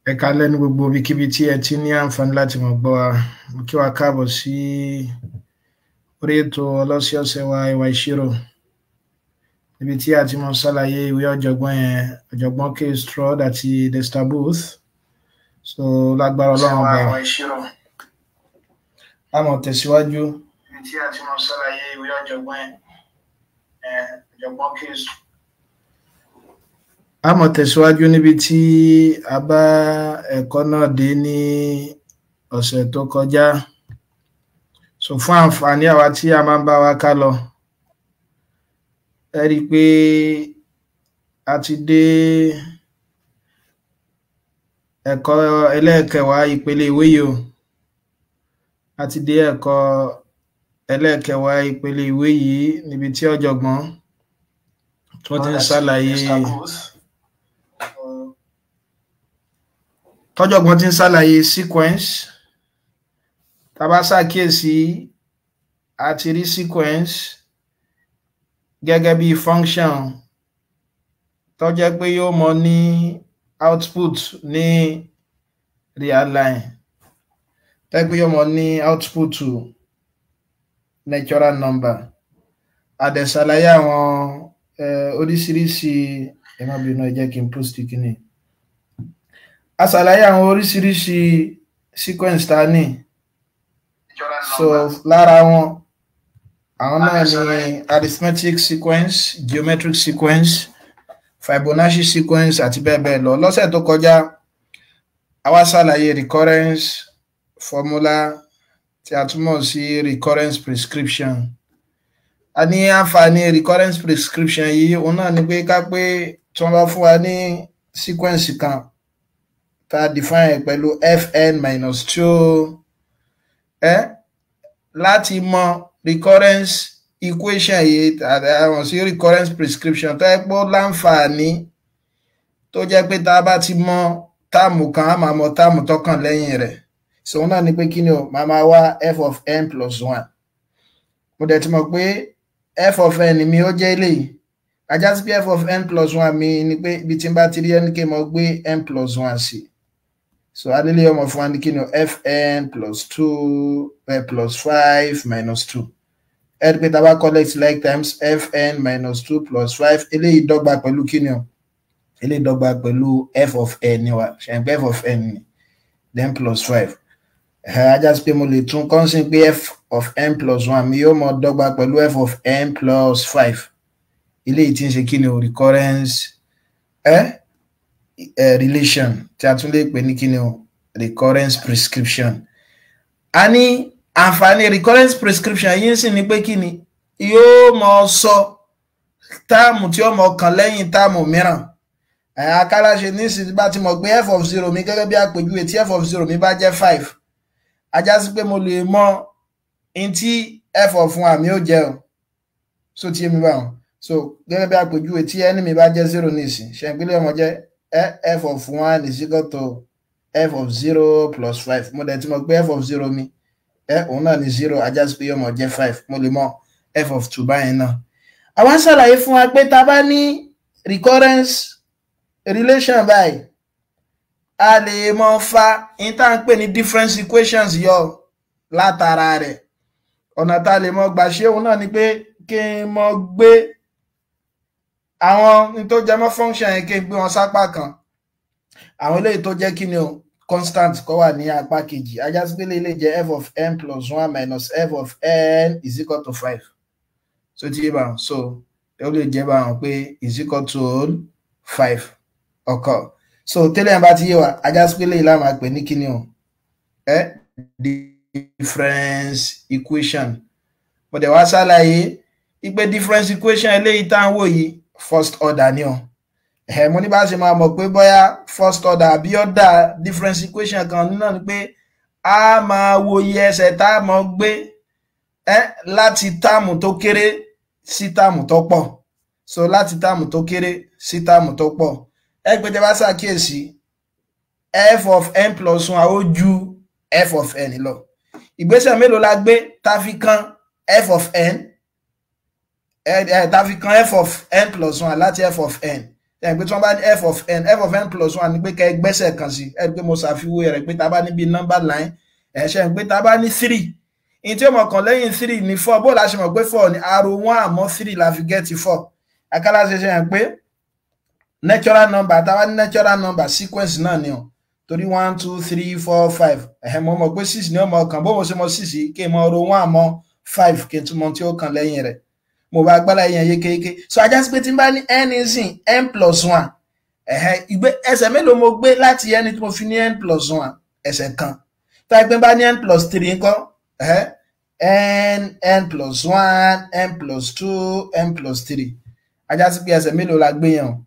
Ẹ káalẹ́ ní gbogbo ibikíbi tí ẹ ti ní àǹfààní láti máa gbọ́ wa. Mo kí wa káàbọ̀ sí orí ètò ọlọ́sẹ̀ọ̀sẹ̀ wa, Ìwà Ìṣirò, níbi tí a ti máa ń ṣàlàyé ìwé ọ̀jọ̀gbọ́n yẹn, ọ̀jọ̀gbọ́n K. Stroud àti Dexter Booth. So lágbára Ọlọ́run ọba, a máa tẹ̀síwájú níbi tí a ti máa ń ṣàlàyé ìwé ọ̀jọ̀gbọ́n yẹn, ọ̀jọ̀gbọ́n K. Stroud. A máa tẹ̀síwájú níbi tí a bá ẹ̀kọ́ náà dé ní ọ̀sẹ̀ tó kọjá. So fún àǹfààní àwa tí a máa ń bá wa ká lọ, ẹ rí i pé a ti dé ẹ̀kọ́ ẹlẹ́ẹ̀kẹwàá ìpele ìwé yìí o. A ti dé ẹ̀kọ́ ẹlẹ́ẹ̀kẹwàá ìpele ìwé yìí níbi tí ọ̀jọ̀gbọ́n tí wọ́n ti ń ṣàlàyé tọ́jọ̀gbọ́n ti ń ṣàlàyé sequence. Tá a bá ṣàkíyèsí, a ti rí sequence gẹ́gẹ́ bí function tó jẹ́ pé yóò mọ ní output ní real line, tó jẹ́ pé yóò mọ ní output natural number. A dẹ̀ ṣàlàyé àwọn oríṣiríṣi, ẹ má bínú, ẹ jẹ́ kí n post kíní. A ṣàlàyé àwọn oríṣiríṣi sequence tá a ní. So lára wọn, àwọn náà ni arithmetic sequence, geometric sequence, Fibonacci sequence àti bẹ́ẹ̀ bẹ́ẹ̀ lọ. Lọ́sẹ̀ tó kọjá, a wá ṣàlàyé recurrence formula tí a túmọ̀ sí recurrence prescription. A ní àǹfààní recurrence prescription yìí, òun náà ni pé ká pé tí wọ́n bá fún wa ní sequence kan tá a define pẹ̀lú fn minus 2, láti mọ recurrence equation yìí, àwọn sí recurrence prescription tó yẹ pé ó láǹfààní tó jẹ́ pé tá a bá ti mọ term kan, á máa mọ term tó kàn lẹ́yìn rẹ̀. So òun náà ni pé kí ni o, máa máa wá f of n plus one. Mo dẹ̀ ti mọ̀ pé f of n mi ó jẹ́ eléyìí. Á já sí pé f of n plus one mi ni pé ibi tí n bá ti rí n kí n mọ gbé n plus one sí. So adélé ọmọ fún wa ní kí ni o, fn plus two plus five minus two. Ẹ rí pé tá a bá collect like terms, fn minus two plus five, eléyìí dọ́gba pẹ̀lú kí ni o? Eléyìí dọ́gba pẹ̀lú f of n wa, ṣe f of n ni, then plus five. Á já sí pé mo lè tún kọ́ sí pé f of n plus one mi yóò mọ dọ́gba pẹ̀lú f of n plus five. Eléyìí tí ń ṣe kí ni o? Recurrence relation tí a tún lè pè ní kí ni o? Recurrence prescription. A ní àǹfààní recurrence prescription yìí sì ni pé kí ni? Yóò mọ sọ term tí ó mọ kàn lẹ́yìn term mìíràn. Akáláṣe nísìnyí, bá ti mọ̀ pé f of zero mi, gẹ́gẹ́ bí àpèjúwe, tí f of zero mi bá jẹ́ five, á já sí pé mo lè mọ n tí f of one mi ó jẹ́ o. So tí mi bá wọn, so gẹ́gẹ́ bí àpèjúwe, tí n mi bá jẹ́ zero nísìn, ṣẹ̀ǹpínlẹ̀ ọmọ jẹ́ f of one is equal to f of zero plus five. Mo dẹ̀ ti mọ̀ pé f of zero mi, òun náà ní zero, á já sí pé yóò mọ̀ jẹ́ five. Mo lè mọ f of two báyìí náà. Àwọn ṣàlàyé fún wa pé tá a bá ní recurrence relation báyìí, a lè mọ fa in tá à ń pè ní difference equations yọ látara rẹ̀. Ọ̀nà tá a lè mọ gbà ṣe, òun náà ni pé kí n mọ gbé àwọn ní tó jẹ mọ́ function yẹn, kí n gbé wọn sápá kan, àwọn eléyìí tó jẹ́ kí ni o, constant, kó wà ní apá kejì. Á já sí pé lè jẹ́ f of n plus one minus f of n is equal to five. So ti yé báwọn, so ó lè jẹ́ báwọn pé is equal to five ọkọ. So tẹ́lẹ̀ yẹn bá ti yé wa, á já sí pé lè láwọn máa pè ní kí ni o, difference equation. Mo dẹ̀ wá ṣàlàyé ipe difference equation eléyìí tá à ń wò yìí, first order ni o. Mo ní bá ṣe máa mọ̀ pé bóyá first order àbí order difference equation kan náà ni pé a máa wo iye ẹsẹ̀ tá a mọ̀ gbé láti term tó kéré sí term tó pọ̀. So láti term tó kéré sí term tó pọ̀, ẹ pé tẹ́ bá ṣàkíyèsí, f of n plus one ó ju f of n lọ. Ìgbésẹ̀ mélòó la gbé tá fi kan f of n, tá fi kan f of n plus one láti f of n? Ẹ pé tí wọ́n bá ní f of n, f of n plus one ni pé kẹ́ ẹ gbẹ́sẹ̀ kan sí. Ẹ pé mo ṣàfiwé rẹ̀ pé tá a bá níbi number line, ẹ ṣe pé tá a bá ní three, ní tí ó mọ̀ kàn lẹ́yìn three ní four. Bó la ṣe mọ̀ pé four ni? Arrow one àmọ́ three la fi get four. Akálà ṣe ṣe hàn pé natural number, tá a bá ní natural number, sequence náà ni o, torí one, two, three, four, five. Ẹ̀hẹ̀, mo mọ̀ pé six ni ó mọ̀ kàn. Bó mo ṣe mọ̀ six yìí, kí n mọ̀ ro one àmọ́ five, kí n tún mọ̀ tí ó kàn lẹ́yìn rẹ̀. Mo bá gbára yẹn yékéyéké. So ajá sí pé tí n bá ní n ìsìn n plus one, ẹ̀hẹ̀, ìgbé ẹsẹ̀ mélòó mo gbé láti n tí mo fi ní n plus one? Ẹsẹ̀ kan. Tó a gbé bá ní n plus three ńkọ́? Ẹ̀hẹ̀, n, n plus one, n plus two, n plus three. Ajá sí pé ẹsẹ̀ mélòó la gbé yẹn o?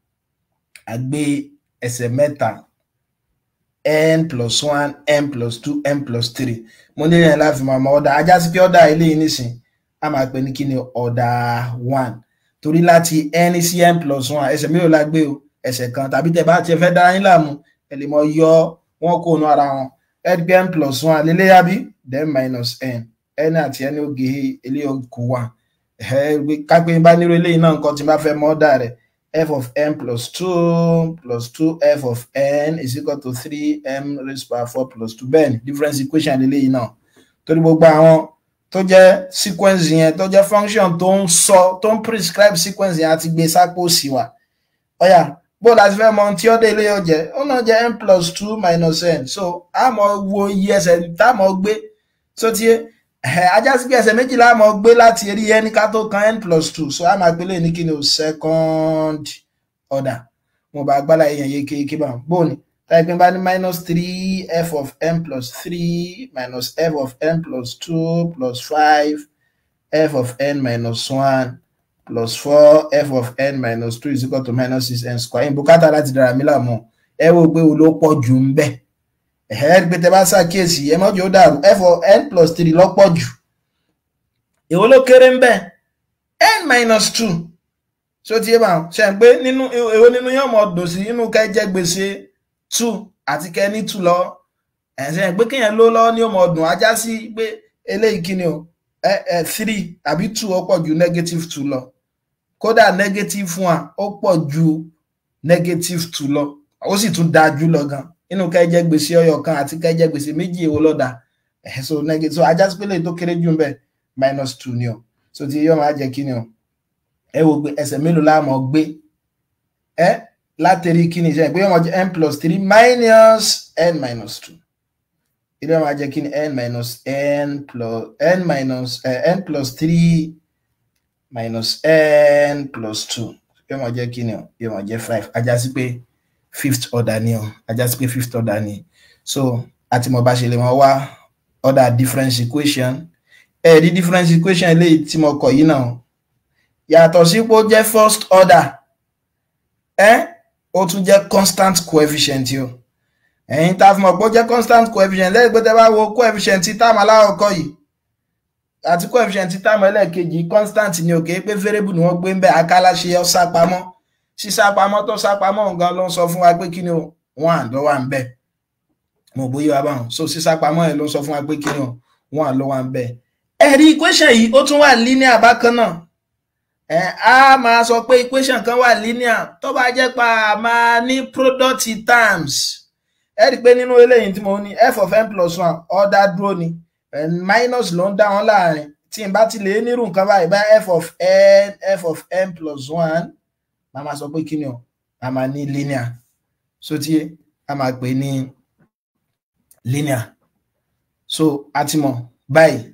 A gbé ẹsẹ̀ mẹ́ta: n plus one, n plus two, n plus three. Mo ní yẹn láti máa mọ order. Ajá sí pé order eléyìí nísìn, a máa pè ní kíni? Order one, torí láti n sí n plus one, ẹsẹ̀ mélòó la gbé o? Ẹsẹ̀ kan. Tàbí tẹ́ bá tiẹ̀ fẹ́ dára yín láàmú, ẹ lè mọ yọ wọn kó nu ara wọn. Ẹ gbé n plus one lélẹ́yàbí, then minus n, n àti n ó gé, eléyìí ó kù one. Ẹ kápẹ́ bá nírò eléyìí náà nǹkan tí n bá fẹ́ mọ order rẹ̀, f of n plus two plus two f of n is equal to three m raised by four plus two. Bẹ́ẹ̀ ni, difference equation eléyìí náà, torí gbogbo àwọn tó jẹ́ sequence yẹn, tó jẹ́ function tó ń sọ, tó ń prescribe sequence yẹn, àti gbé sápò sí wa. Ọ̀yà, bó la ti fẹ́ mọ tí ọdẹ ilé yóò jẹ́? Ó náà jẹ́ n plus two minus n. So a mọ̀ wo iye ẹsẹ̀ tá a mọ̀ gbé. So ti yé ajá sí pé ẹsẹ̀ méjìlá a mọ̀ gbé láti rí n ká tó kan n plus two. So a máa gbélé ní kí ni o? Second order. Mo bá gbálà yẹn yékéyéké bá bó ni táyì pé bá ní minus three f of n plus three minus f of n plus two plus five f of n minus one plus four f of n minus two is equal to minus six n square. Ìbùkátà láti dára mi láàmú. Ẹ wo pé wo ló pọ̀ jù ń bẹ̀? Ẹ pé tẹ bá ṣàkíyèsí, ẹ mọ́jọ́ ó dàrú, f of n plus three ló pọ̀ jù. Èwo ló kéré ń bẹ̀? N minus two. So ti yé bá ṣe ń pé nínú èwo nínú yóò mọ̀ dùn sí inú kẹ́ jẹ́ gbèsè two àti kẹ́ ní two lọ? Ẹ̀ ṣe ń pé kéèyàn ló lọ́wọ́ ní ó mọ̀ dùn. Ajá sí pé eléyìí, kí ni o, ẹ three àbí two, ó pọ̀ ju negative two lọ. Kódà negative one ó pọ̀ ju negative two lọ, ó sì tún dáa jù lọ gan. Inú kẹ́ jẹ́ gbèsè ọyọ kan àti kẹ́ jẹ́ gbèsè méjì, èwo ló dáa? So negative. So ajá sí pé lè tó kéré jù ń bẹ̀, minus two ni o. So ti yóò máa jẹ́ kí ni o? Ẹ wo pé ẹsẹ̀ mélòó la mọ̀ gbé ẹ látẹ̀rí kí ni? Ṣe pé yóò máa jẹ́ n plus three minus n minus two. Ilé máa jẹ́ kí ni? N minus n plus n minus n plus three minus n plus two, yóò máa jẹ́ kí ni o? Yóò máa jẹ́ five. Ajá sí pé fifth order ni o. Ajá sí pé fifth order ni. So àti mo bá ṣe lè mọ wá order difference equation. Ẹ rí difference equation eléyìí tí mo kọ yìí náà, yàtọ̀ sí pé ó jẹ́ first order, ẹ ó tún jẹ́ constant coefficient o. Ẹ̀yin tá a fi mọ̀ pé ó jẹ́ constant coefficient lẹ́yìn pé tẹ́ bá wo coefficient tí term alákọ̀ọ́kọ́ yìí àti coefficient tí term ẹlẹ́ẹ̀kejì, constant ni òkè pé variable ni wọ́n gbé ń bẹ́. Akálá ṣe ọ́ sápamọ́, sísápamọ́ tó sápamọ́ nǹkan ló ń sọ fún wa pé kí ni o? One ló wà ń bẹ̀. Mo bóyá wa báwọn. So sísápamọ́ ẹ̀ ló ń sọ fún wa pé kí ni o? One ló wà ń bẹ̀. Ẹ̀rí equation yìí, ó tún wà linear bákan náà. Ẹ á máa sọ pé equation kan wà linear tó bá jẹ́ pa máa ní product terms. Ẹ rí i pé nínú eléyìí tí mo ní f of n plus one, order dúró ni, minus ló ń dá wọn láàrin. Tí n bá ti lè nírú nǹkan báyìí bá f of n, f of n plus one, màá máa sọ pé kí ni o? A máa ní linear. So tí a máa pè ní linear. So a ti mọ̀ báyìí,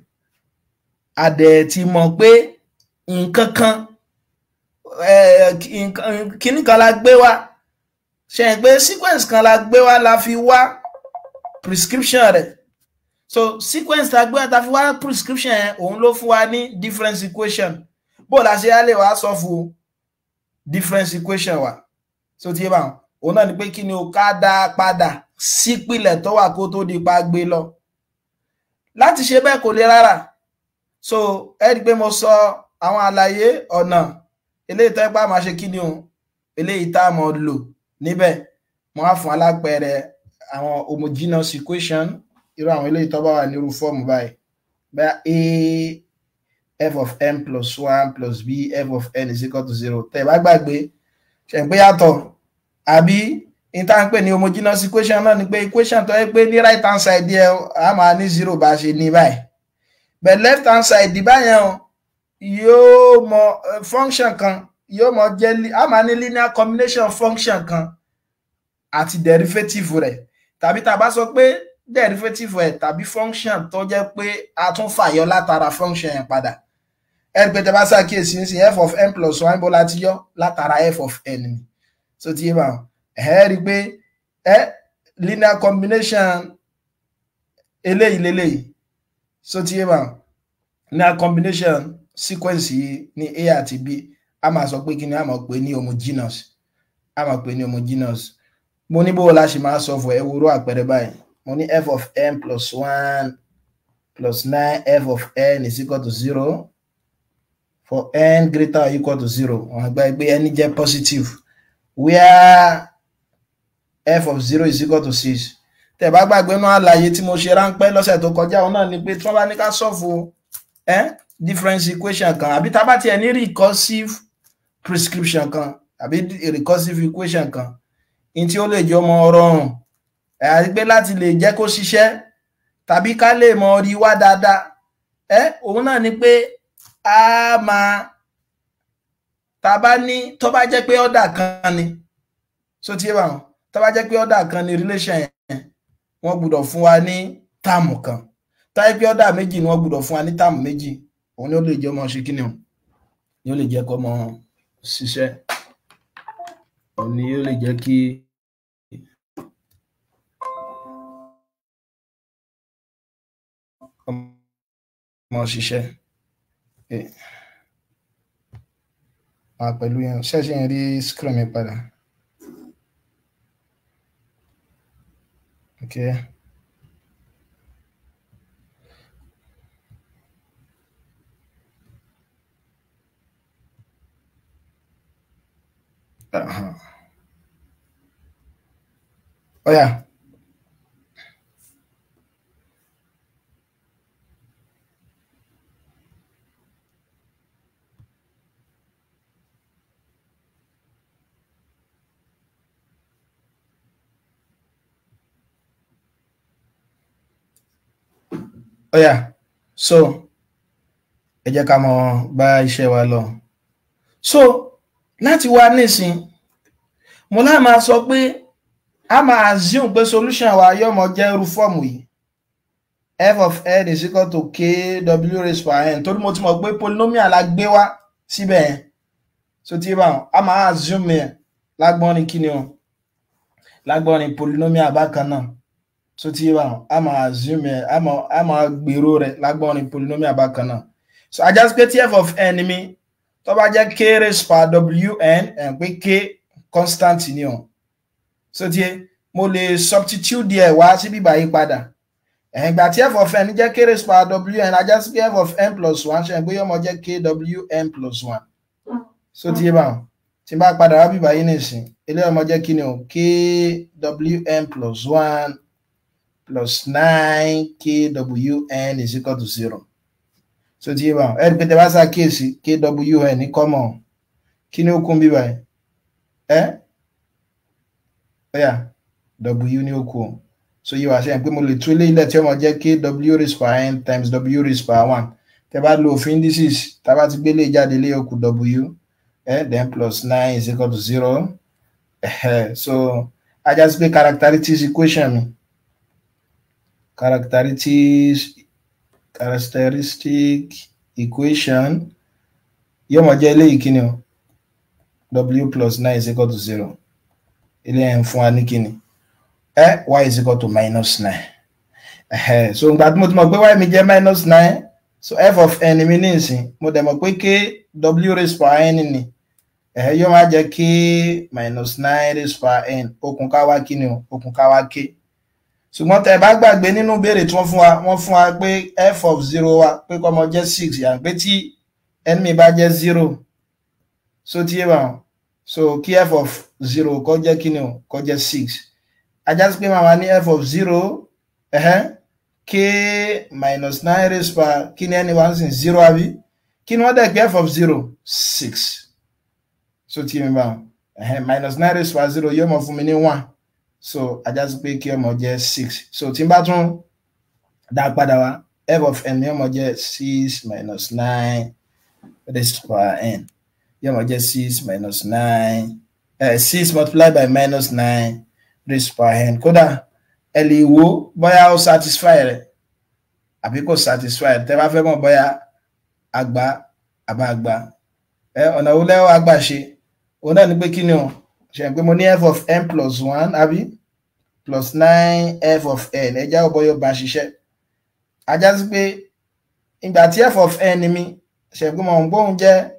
a dẹ̀ ti mọ̀ pé nǹkan kan, kíní kan la gbé wá, ṣe é pé sequence kan la gbé wá, la fi wá prescription rẹ̀. So sequence ta gbé wá, ta fi wá prescription yẹn, òun ló fún wa ní difference equation. Bó la ṣe á lè wá sọ fún difference equation wa? So ti yé báwọn, òun náà ni pé kí ni o? Ká dá padà sípìlẹ̀ tó wà kó tó di pa gbé lọ. Láti ṣe bẹ́ẹ̀ kò le rárá. So ẹ rí i pé mo sọ àwọn àlàyé ọ̀nà eléyìí tó ẹ pa máa ṣe kí ni o, eléyìí tá a mọ̀ lò níbẹ̀. Mo á fún alápẹẹrẹ àwọn homogeneous equation, irú àwọn eléyìí tó bá wà nírú form báyìí, bẹ́ẹ̀ a f of n plus one plus b f of n is equal to zero. Tẹ́ ẹ bá gbàgbé Ṣe ń pé yàtọ̀ àbí? In tá ń pè ní homogeneous equation náà ni pé equation tó yẹ pé ní right hand side yẹ, a máa ní zero bá a ṣe ní báyìí, but left hand side báyẹn o, yóò mọ function kan, yóò mọ jẹ́, a máa ní linear combination function kan àti derivative rẹ̀, tàbí tá a bá sọ pé derivative rẹ̀ tàbí function tó jẹ́ pé a tún fàyọ látara function yẹn padà. Ẹ rí pé tẹ́ bá ṣàkíyèsí ní sin, f of n plus one bó láti yọ látara f of n ni. So ti yé bá ẹ rí i pé ẹ linear combination eléyìí leléyìí. So ti yé bá, linear combination sequence yìí ní a àti b, a máa sọ pé kí ni? A máa pè ní homogeneous, a máa pè ní homogeneous. Mo ní bó la ṣe máa sọ fún ẹ wúrú àpẹẹrẹ báyìí. Mo ní f of n plus one plus nine f of n is equal to zero for n greater or equal to zero. Wọ́n gbà pé n jẹ́ positive, where f of zero is equal to six. Tẹ́ bá gbàgbé náà, àlàyé tí mo ṣe ráńpẹ́ lọ́sẹ̀ tó kọjá, òun náà ni pé tí wọ́n bá ní ká solve difference equation kan, àbí tá a bá tiẹ̀ ní recursive prescription kan àbí recursive equation kan in tí ó lè jẹ́ ọmọ rọrùn, àti pé láti lè jẹ́ kó ṣiṣẹ́ tàbí ká lè mọ rí wá dáadáa, òun náà ni pé a máa tá a bá ní, tó bá jẹ́ pé order kan ni, so tí yé bá wọn, tó bá jẹ́ pé order kan ni relation yẹn, wọ́n gbọ́dọ̀ fún wa ní term kan. Tó bá jẹ́ pé order méjì ni, wọ́n gbọ́dọ̀ fún wa ní term méjì. Òun ni ó lè jẹ́ ọmọ ṣe kíni o, ni ó lè jẹ́ kó mọ ṣiṣẹ́, òun ni ó lè jẹ́ kí ọmọ ṣiṣẹ́ máa pẹ̀lú yẹn. Ṣẹ́ṣẹ́ yẹn rí screen mi padà? Okay. Oh yeah. Oh yeah. So, ẹ jẹ́ ká mọ bá iṣẹ́ wa lọ. So, láti wá nísìn, mo láà máa sọ pé a máa assume pé solution wa yóò mọ jẹ́ irú form yìí. F of n is equal to k w raised by n. Torí mo ti mọ̀ pé polynomial la gbé wá síbẹ̀ yẹn. So tí bá wọn, a máa assume yẹn lágbọ́n ní kíni o, lágbọ́n ní polynomial bákan náà. So tí bá wọn, a máa assume yẹn, a máa gbèrò rẹ̀ lágbọ́n ní polynomial bákan náà. So a já sí pé tí f of n mi tó bá jẹ́ k raised by wn, ẹ̀ pé k constant ni o. So tí mo lè substitute díẹ̀ wá síbí báyìí padà. Ẹ̀hìn ìgbà tí f of n jẹ́ k raised by wn, a já sí pé f of n plus one, ṣe pé yóò mọ jẹ́ kwn plus one. So tí bá wọn, tí n bá padà wá bíbá yìí nìsín, eléyìí ọmọ jẹ́ kí ni o? Kwn plus one plus nine kwn is equal to zero. So tí bá wọn, ẹ rí pé tẹ bá ṣàkíyèsí, kwn ní common. Kí ni ó kún bíbá yìí? Ẹ ọ̀yà, w ní ó kù o. So yìí wá sẹ́yìn pé mo lè tún ilé ilẹ̀ tí ó máa jẹ́ kw raised by n times w raised by one. Tẹ bá lo òfin indices, tá a bá ti gbé lè jáde, lé ó kù w, then plus nine is equal to zero. So a já sí pé characteristics equation mi, characteristic equation yóò máa jẹ́ eléyìí. Kíni o? W plus nine is equal to zero. Eléyìí ń fún wa ní kíni? Y is equal to minus nine. So ìgbà tí mo ti mọ̀ pé y mi jẹ́ minus nine, so f of n mi ní ìsìn, mo dẹ̀ mọ̀ pé k w raised by n ni, yóò máa jẹ́ k minus nine raised by n. Okùn ká wá kíni o? Okùn ká wá k. Ṣùgbọ́n tẹ́ bá gbàgbé nínú ìbéèrè tí wọ́n fún wa, wọ́n fún wa pé f of zero wa pé kó máa jẹ́ six, yà pé tí n mi bá jẹ́ zero, so tí yé bá wọn, so kí f of zero kó jẹ́ kíni o? Kó jẹ́ six. A já sí pé màá ní f of zero, k minus nine raised by kí ni ẹni wá ń sìn? Zero àbí? Kí ni wọ́n dẹ̀ pé f of zero? Six. So tí mi bá wọn, Minus 9 raised to power 0 yóò mọ fún mi ní 1. So ajá sí pé kí ó mọ jẹ́ 6. So tí n bá tún dá padà wá, f of n yóò mọ jẹ́ 6 minus 9 raised to power n. Yóò mọ jẹ́ 6 minus 9, 6 multiplied by minus 9 raised to power n. Kódà ẹ lè wo bóyá ó satisfy rẹ̀ àbí kò satisfy rẹ̀. Tẹ́ bá fẹ́ mọ̀ bóyá àgbà àbá àgbà, ọ̀nà wo lẹ́wọ̀ àgbà ṣe, òun náà ni pé kí ni o ṣe pé mo ní f of n plus 1 àbí plus 9 f of n. Ẹ já ọ̀bọ yóò bá ṣiṣẹ́. Ajá sí pé ìgbà tí f of n mi ṣe pé mo ń gbóhùn jẹ́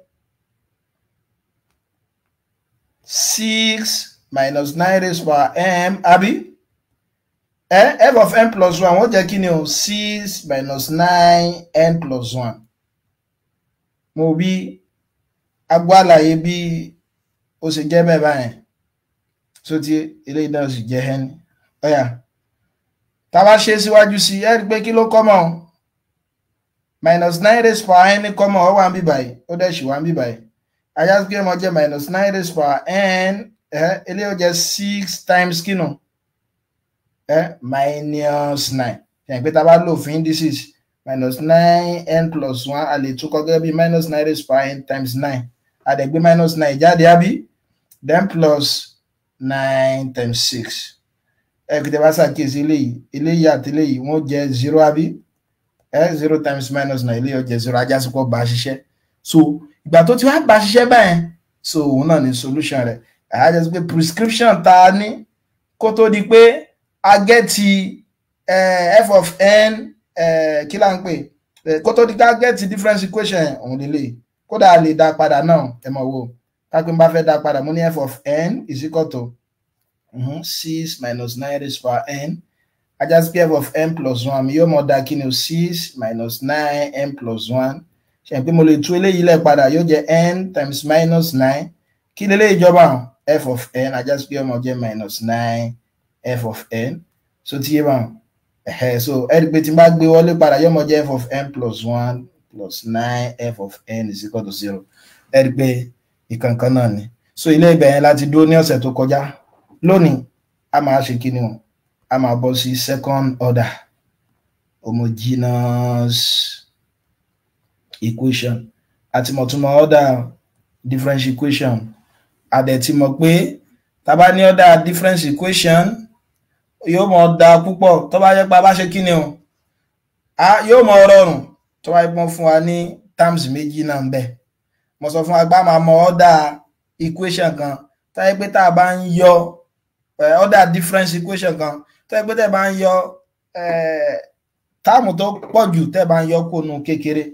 6 minus 9 raised power m àbí f of n plus 1 wọ́n jẹ́ kí ni o 6 minus 9 n plus 1. Mo bí agbó àlàyé bí ó ṣe jẹ́ bẹ́ẹ̀ báyẹn, so ti eléyìí náà sì jẹ́ n. Ọ̀yà tá a bá ṣe síwájú sí ẹ rí i pé kí ló kọ́ mọ́ minus 9 raised power n kọ́ mọ́ ọ wà ń bí báyìí, ó dẹ̀ ṣì wà ń bí báyìí. Ajá sí pé ọmọ jẹ́ minus 9 raised power n, eléyìí ó jẹ́ 6 times kínú minus 9. Ṣe pé tá a bá lò fún indices minus 9 n plus 1 a lè tún kọ gẹ́gẹ́ bí minus 9 raised power n times 9. A dẹ̀ gbé minus 9 jáde àbí, then plus 9 times 6. Ẹ kìtẹ́ bá ṣàkíyèsí eléyìí, eléyìí àti eléyìí wọ́n jẹ́ 0 àbí, 0 times minus 9 eléyìí ó jẹ́ 0. Ajá sí kó bá ṣiṣẹ́. So ìgbà tó ti wá bá ṣiṣẹ́ báyẹn, so òun náà ní solution rẹ̀. Àyájọ́ sí pé prescription tá a ní kó tó di pé a gẹ́tì f of n, kí là ń pè, kó tó di pé a gẹ́tì difference equation òun lélẹ̀. Kódà a lè dá padà náà, ẹ mọ̀ wo kápẹ́ n bá fẹ́ dá padà, mo ní f of n is equal to 6 minus 9 raised power n. Ajá sí pé f of n plus 1 mi yóò mọ̀ dá kí ni o 6 minus 9 n plus 1. Ṣe pé mo lè tú eléyìí lẹ̀ padà, yóò jẹ́ n times minus 9. Kí leléyìí jọba hàn f of n, ajá sí pé ó máa jẹ́ minus 9 f of n. So ti yé báwọn. So ẹ rí i pé tí n bá gbé wọlé padà yóò máa jẹ́ f of n plus 1 plus 9 f of n is equal to 0. Ẹ rí i pé ìkànkan náà ni. So ilé ibẹ̀ yẹn láti dúró ní ọ̀sẹ̀ tó kọjá. Lónìí a máa ṣe kí ni o, a máa bọ́ sí second order homogeneous equation. Àti mọ̀túnmọ̀ order difference equation. A dẹ̀ ti mọ̀ pé tá bá ní order difference equation yóò mọ̀ da púpọ̀ tó bá yẹ pé a bá ṣe kí ni o, yóò mọ̀ rọrùn tó bá yẹ pé wọ́n fún wa ní terms méjì náà ń bẹ. Mo sọ fún wa pé a máa mọ order equation kan tó yẹ pé tá a bá ń yọ order difference equation kan tó yẹ pé tá a bá ń yọ táàmù tó pọ̀ jù tẹ́ bá ń yọ kó nu kékeré.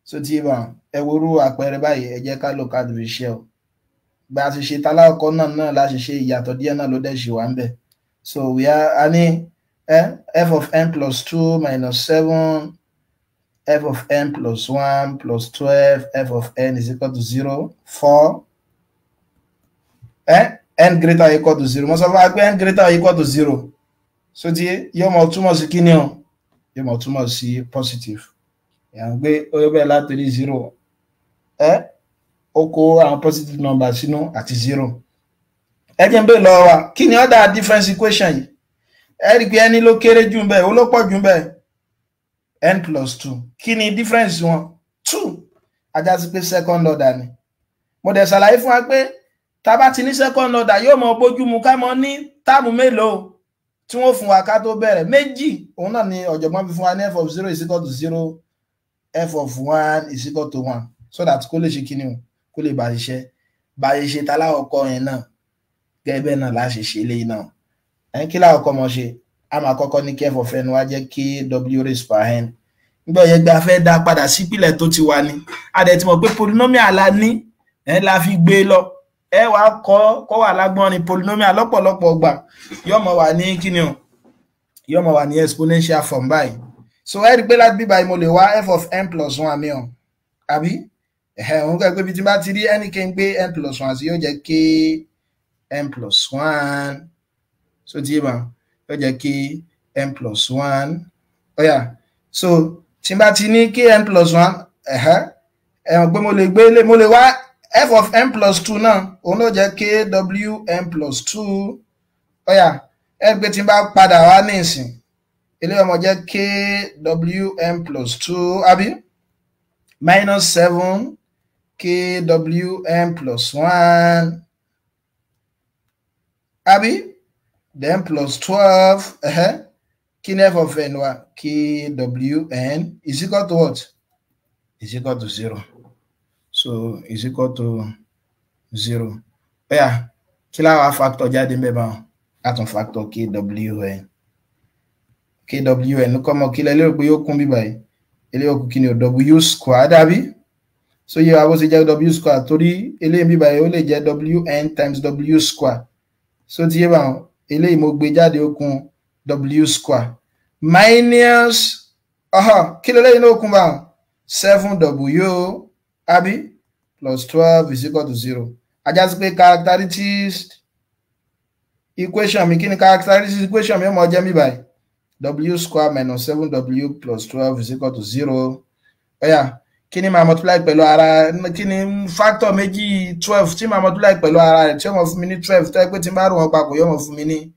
So tí bá ẹ worú àpẹẹrẹ báyìí, ẹ jẹ́ ká lò ká fi ṣe o. Bá a ti ṣe talákọ̀ọ́ náà láti ṣe ìyàtọ̀ díẹ̀ náà ló dẹ̀ ṣì wà ń bẹ̀. So we are a ní f of n plus 2 minus 7 f of n plus 1 plus 12 f of n is equal to 0 4 n greater or equal to 0. Mo sọ fún wa pé n greater or equal to 0. So tí yóò mọ̀ túmọ̀ sí kíni o, yóò mọ̀ túmọ̀ sí positive. Ìyá ń gbé ó yọ bẹ́ẹ̀ látòrí 0. Ó kó àwọn positive number sínú àti 0. Ẹ jẹ́ ń bèèrè lọ́wọ́ wa kí ni order difference equation yìí? Ẹ rí i pé ẹni ló kéré jù ń bẹ́ẹ̀, ó ló pọ̀ jù ń bẹ́ẹ̀, n plus 2. Kí ni difference wọn? 2. Ajá sí pé second order ni. Mo dẹ̀ ṣàlàyé fún wa pé tá bá ti ní second order yóò mọ bójú mu ká mọ ní táàmù mélòó tí wọ́n fún wa ká tó bẹ̀rẹ̀. Méjì òun náà ni ọ̀jọ̀gbọ́n fi fún wa ní f of 0 is equal to 0, f of 1 is equal to 1, so that kó lè ṣe kíni o, kó lè bá ṣiṣẹ́. Bá ṣe ṣe talákọ̀ọ́kọ́ yẹn náà gẹ́gẹ́ bẹ́ẹ̀ náà láṣẹ ṣe eléyìí náà. Ẹ̀yìn kí lákọ̀ọ́kọ́ mọ̀ ṣe, a máa kọ́kọ́ ní kí f of n wá jẹ́ kí w raised power n. Nígbà yẹn gba fẹ́ dá padà sípìlẹ̀ tó ti wà ní. A dẹ̀ ti mọ̀ pé polynomial la ní, la fi gbé lọ. Ẹ wàá kọ́ wà lágbọ́n ni polynomial lọ́pọ̀lọpọ̀ gbà yóò mọ̀ wà ní kíni o, yóò mọ̀ wà ní exponential form báyìí. So ẹ rí i pé láti bí báyìí mo lè wá f of n plus 1 mi o, àbí òun kọ́ ẹ pé bí tí n bá ti rí ẹnì kí n gbé n plus 1 sí yóò jẹ́ k n plus 1. So tí yé bá yóò jẹ́ k n plus 1. Ọ̀yà so tí n bá ti ní k n plus 1, ẹ mọ̀ pé mo lè gbé mo lè wá F of n plus 2 náà òun ló jẹ́ kwn plus 2. Ó yá, ẹ pé tí n bá padà wá ní ìsìn, eléyìí ó máa jẹ́ kwn plus 2, àbí, minus 7 kwn plus 1, àbí, then plus 12. Kí ni f of n wa? Kwn is equal to what? Is equal to 0. So is equal to 0. Ó yá, kí la wá factor jáde ń bẹ̀ báwọn? A tún factor kwn. Kwn kọ́ mọ, kí lẹ lérò pé yóò kún bí báyìí? Eléyìí kù kí ni o? W square, àbí? So yẹ wa bó ṣe jẹ́ w square, torí eléyìí bí báyìí, ó lè jẹ́ wn times w square. So ti yé báwọn, eléyìí mo gbé jáde, ó kún w square minus, kí lélẹ́yìn náà kún báwọn? 7w, àbí, plus 12 is equal to 0. Á já sí pé characteristics equation mi, kí ni characteristics equation mi ó mọ jẹ́ mi báyìí? W square minus 7w plus 12 is equal to 0. Ó yá, kí ni màá multiply pẹ̀lú ara? Kí ni factor méjì 12 tí màá multiply pẹ̀lú ara rẹ̀ tí ó mọ fún mi ní 12, tó yẹ pé tí n bá rò wọ́n papọ̀, yóò mọ fún mi ní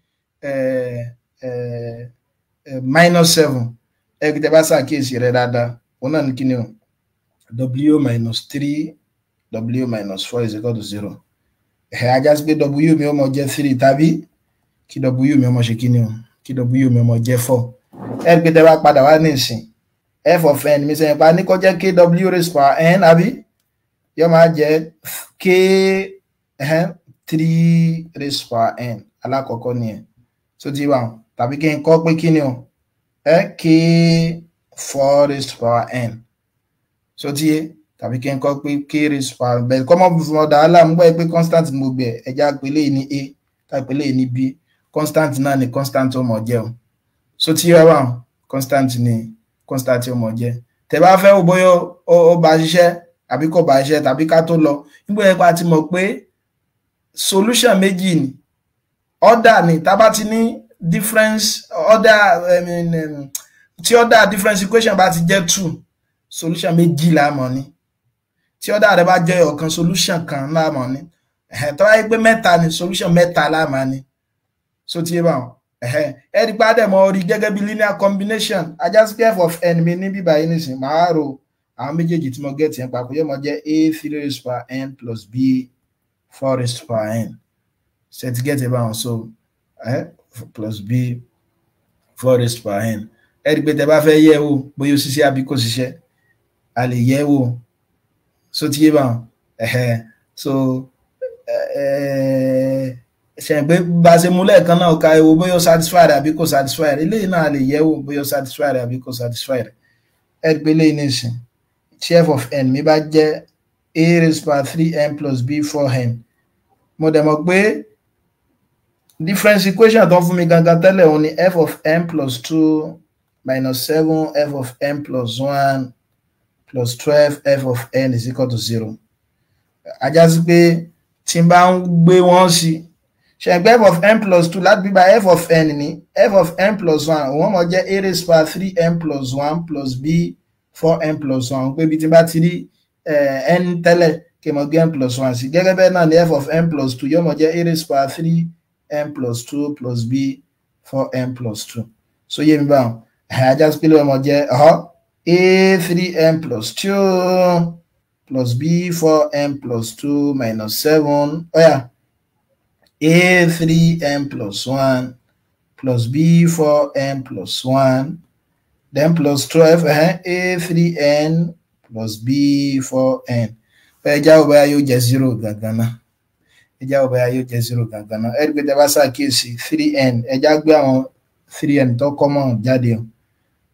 minus 7? Ẹ kí tẹ bá ṣàkíyèsí rẹ̀ dáadáa, òun náà ní kí ni o? W minus 3 w minus 4 is equal to 0. Ẹ̀ á já sí pé w mi ó mọ jẹ́ 3, tàbí kí w mi ó mọ ṣe kí ni o? Kí w mi ó mọ jẹ́ 4. Ẹ pé tẹ bá padà wá nísìn, f of n mi sẹ́yìn pa ní kó jẹ́ kw raised power n, àbí, yóò máa jẹ́ k 3 raised power n, alákọ̀ọ́kọ́ nìyẹn. So ti wà, tàbí kí n kọ́ pé kí ni o? K 4 raised power n. So ti yé, tàbí kí n kọ́ pé k raised power bẹ́ẹ̀ kọ́ mọ́ fún ọ̀dà aláàmú gbọ́ pé constant ní gbogbo ẹ̀. Ẹja pé léyìí ní a, tàbí léyìí ní b, constant náà ni constant ó mọ̀ jẹ́ o. So ti yé wà, constant ni constant ó mọ̀ jẹ́. Tẹ́ bá fẹ́ wò bóyá ó bá ṣiṣẹ́ àbí kò bá ṣiṣẹ́, tàbí ká tó lọ nígbà yẹn pa, ti mọ̀ pé solution méjì ni order ni. Tá bá ti ní difference order, I mean, tí order difference equation bá ti jẹ́ two, solution méjì la mọ̀ ní. Tí order rẹ̀ bá jẹ́ ọ̀kan, solution kan la mọ̀ ní. Tó bá yẹ pé mẹ́ta ni, solution mẹ́ta la mọ̀ ní. So ti yé báwọn, ẹ rí pé àdẹ̀mọ́ orí gẹ́gẹ́ bí linear combination. Á já sí pé f of n mi ní bíbá yìí nìsín, màá rò àwọn méjèèjì tí mo get yẹn papọ̀, yóò mọ jẹ́ a three raised power n plus b four raised power n. Ṣe ti get báwọn? So plus b four raised power n. Ẹ rí pé tẹ bá fẹ́ yẹ̀ wò bóyá ó ṣiṣẹ́ àbí kò ṣiṣẹ́, a lè yẹ̀ wò. So ti yé báwọn. So ṣe pé bá a ṣe mú lẹ́ẹ̀kan náà ká ewo bóyá ó satisfy rẹ̀ àbí kò satisfy rẹ̀, eléyìí náà lè yẹ̀ wò bóyá ó satisfy rẹ̀ àbí kò satisfy rẹ̀. Ẹ rí pé eléyìí nìsín, tí f of n mi bá jẹ́ a raised power 3n plus b 4n, mo dẹ̀ mọ̀ pé difference equation tó ń fún mi gangan tẹ́lẹ̀, òun ni f of n plus 2 minus 7 f of n plus 1 plus 12 f of n is equal to 0. Á já sí pé tí n bá ń gbé wọ́n sí, ṣẹ̀gbẹ́ f of n plus 2 láti bíbá f of n ní f of n plus 1, òun mọ̀ jẹ́ a raised power 3n plus 1 plus b 4n plus 1, pé bí tí n bá ti rí n tẹ́lẹ̀, kí n mọ̀ gbé n plus 1 sí. Gẹ́gẹ́ bẹ́ẹ̀ náà ni f of n plus 2 yóò mọ̀ jẹ́ a raised power 3n plus 2 plus b 4n plus 2. So yé mi báwọn? Á já sí pé ló mọ̀ jẹ́ a 3n plus 2 plus b 4n plus 2 minus 7, oh yeah, a 3n plus 1 plus b 4n plus 1, then plus 12 a 3n plus b 4n. Ẹ já wo bóyá yóò jẹ́ 0 gangan náà. Ẹ já wo bóyá yóò jẹ́ 0 gangan náà. Ẹ rí pé tẹ́ bá ṣàkíyèsí, 3n, ẹ já gbé àwọn 3n tó common jáde o.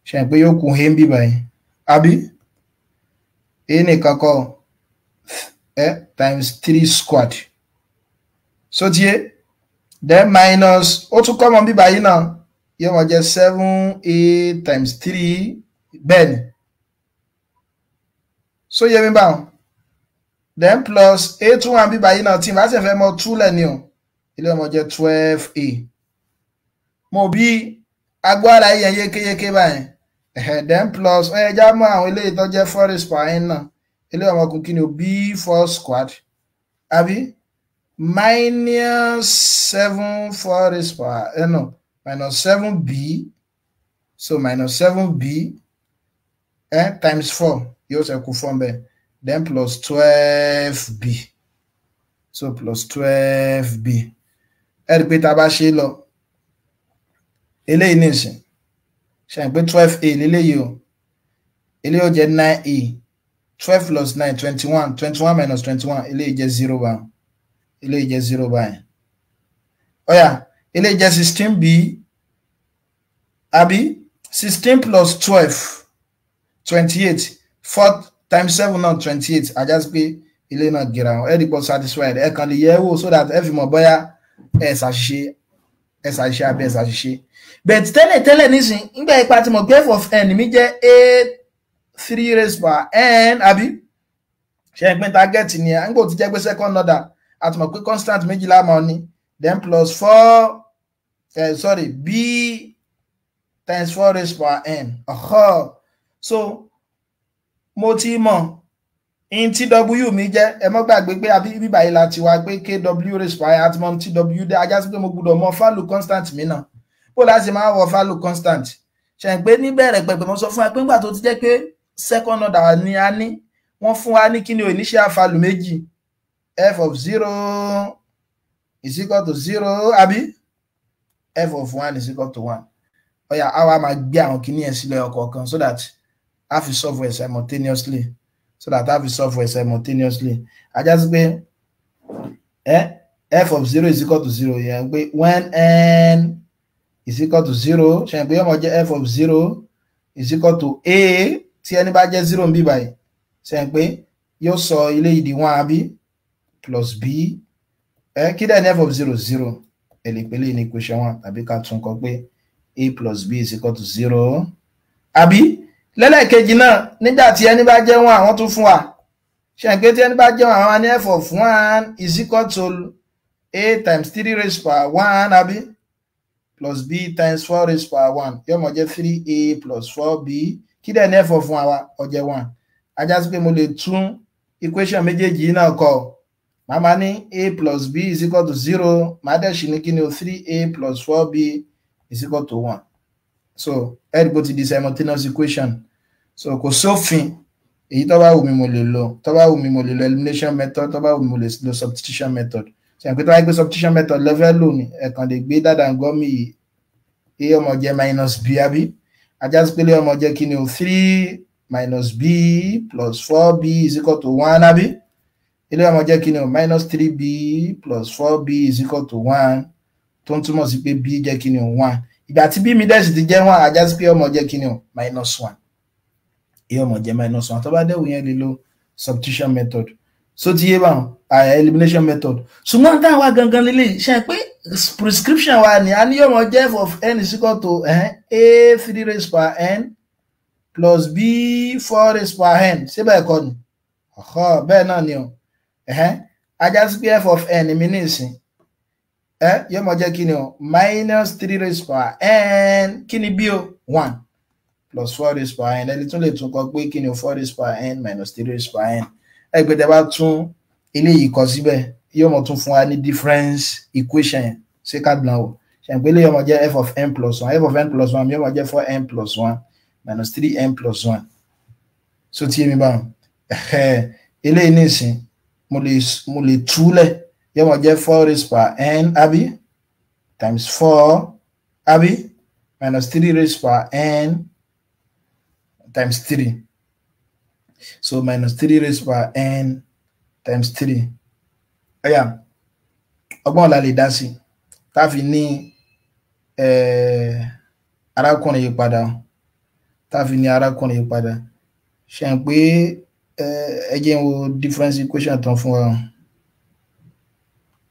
Ṣe pé yóò kún a ń bí báyìí, àbí? A nìkan kọ́ ẹ, times 3 squared. So ti yé? Then minus, ó tún common bí báyìí náà, yóò máa jẹ́ 7a times 3. Bẹ́ẹ̀ ni. So yé mi báwọn? Then plus a tún wà bí báyìí náà, tí n bá sì fẹ́ mọ túlẹ̀ ni o, ilé ọmọ jẹ́ 12a. Mo bí agbára yẹn yékéyéké báyìí. Then plus, ẹ já mọ́ àwọn eléyìí tó jẹ́ four raised power n náà, eléyìí ọmọkùnrin kí ni o? B four squared. àbí, minus 7 4 raised power no, minus 7b, so minus 7b times 4 yóò ṣẹ́kù 4 bẹ́ẹ̀, then plus 12b, so plus 12b. Ẹ rí i pé tá a bá ṣe lọ eléyìí nìsín, ṣe pé 12a leléyìí o, eléyìí ó jẹ́ 9a, 12 plus 9 21, 21 minus 21, eléyìí jẹ́ 0 báyìí, eléyìí jẹ́ 0 báyìí. Ó yá, eléyìí jẹ́ 16b, àbí, 16 plus 12 28, 4 times 7 náà 28, á já sí pé eléyìí náà gẹ̀rẹ̀ àwọn. Ẹ rí pọ̀ satisfied. Ẹ kàn lè yẹ̀ wò so that ẹ fi mọ̀ bóyá ẹ ṣàṣìṣe, ẹ ṣàṣìṣe àbí ẹ ṣàṣìṣe. But tẹ́lẹ̀ tẹ́lẹ̀ nísìn, nígbà ipa tí mo gbé f of n mi jẹ́ a 3 raised power n, àbí, ṣe é pín target ni ẹ̀ ń gbò ti jẹ́ pé second order, a ti mọ̀ pé constant méjìlá mọ̀ ni, then plus 4 sorry, b times 4 raised power n. Ọ̀họ́, so mo ti mọ̀ in tí w mi jẹ́. Ẹ mọ́ gbàgbé pé àbí bíbá yìí láti wá pé kw raised power àti mọ̀ tí w dé, á já sí pé mo gbọ́dọ̀ mọ̀ value constant mi náà. Bó láti máa wọ value constant? Ṣe ń pé níbẹ̀rẹ̀ pẹ̀pẹ̀, mo sọ fún wa pé nígbà tó ti jẹ́ pé second order ni a ní, wọ́n fún wa ní kí ni o, initial value méjì, f of 0 is equal to 0, àbí, f of 1 is equal to 1. Ó yá, a wá máa gbé àwọn kìíní yẹn sílẹ̀ ọ̀kọ̀ọ̀kan so that a fi solve it simultaneously, so that a fi solve it simultaneously. Á já sí pé f of 0 is equal to 0 yẹn pé when n is equal to 0, ṣe pé yóò máa jẹ́ f of 0 is equal to a, tí n bá jẹ́ 0 ń bí báyìí, ṣe pé yóò sọ eléyìí di 1, àbí, plus b. Ẹ kí dẹ̀ ní f of 0? 0. Ẹ lè pè ní equation 1, tàbí ká tún kọ pé a plus b is equal to 0, àbí. Lẹ́lẹ́kejì náà, nígbà tí n bá jẹ́ 1, àwọn tún fún wa, ṣe pé tí n bá jẹ́ 1, àwọn ní f of 1 is equal to a times 3 raised power 1, àbí, plus b times 4 raised power 1, yóò máa jẹ́ 3a plus 4b. Kí dẹ̀ ní f of 1 wa? Ó jẹ́ 1. Á já sí pé mo lè tún equation méjèèjì yìí náà kọ. Màá máa ní a plus b is equal to 0, màá dẹ̀ ṣì ní kí ni o, 3a plus 4b is equal to 1. So ẹ rí bó ti di simultaneous equation. So kò sófin, èyí tó bá wù mí mo lè lò. Tó bá wù mí, mo lè lo elimination method. Tó bá wù mí, mo lè lo substitution method. Ṣe àpé tó bá gbé substitution method level lò ní, ẹ kàn lè gbé dáadáa ngọ́mì yìí, a ó máa jẹ́ minus b, àbí. Á já sí pé ó máa jẹ́ kí ni o, 3 minus b plus 4b is equal to 1, àbí. Eléyìí ó máa jẹ́ kí ni o, minus 3b plus 4b is equal to 1, tó ń túmọ̀ sí pé b jẹ́ kí ni o, 1. Ìgbà tí b mi dẹ̀ sì ti jẹ́ 1, á já sí pé ó máa jẹ́ kí ni o, minus 1. A ó máa jẹ́ minus 1. Tó bá dẹ̀wù yẹn, lè lo substitution method. So ti yé báwọn, elimination method. Ṣùgbọ́n táwa gangan lélẹ̀ ṣe pé prescription wa ni a ní yóò máa jẹ́ f of n is equal to a 3 raised power n plus b 4 raised power n. Ṣé bẹ́ẹ̀ kọ́ ni? Ọ̀họ́, bẹ́ẹ̀ náà ni o. Á já sí pé f of n mi ní ìsìn yóò máa jẹ́ kí ni o, minus 3 raised power n, kí ni b o, 1, plus 4 raised power n. Ẹni tún lè tún kọ pé kí ni o, 4 raised power n minus 3 raised power n. Ẹgbẹ́ tẹ bá tún eléyìí kọ síbẹ̀, yóò máa tún fún wa ní difference equation. Ṣé ká dùn àwọ̀ ṣe pé eléyìí ó máa jẹ́ f of n plus 1, f of n plus 1 yóò máa jẹ́ 4n plus 1 minus 3n plus 1. So tí èmi bá eléyìí nísìn, mo lè túlẹ̀, yóò máa jẹ́ 4 raised power n, àbí, times 4, àbí, minus 3 raised power n times 3. So minus 3 raised power n times 3. Ó yá, ọgbọ́n ọ̀la lè dá sí tá fi ní arákùnrin yìí padà, tá fi ní arákùnrin yìí padà? Ṣe ń pé ẹ jẹ́ n wo difference equation tán fún wa.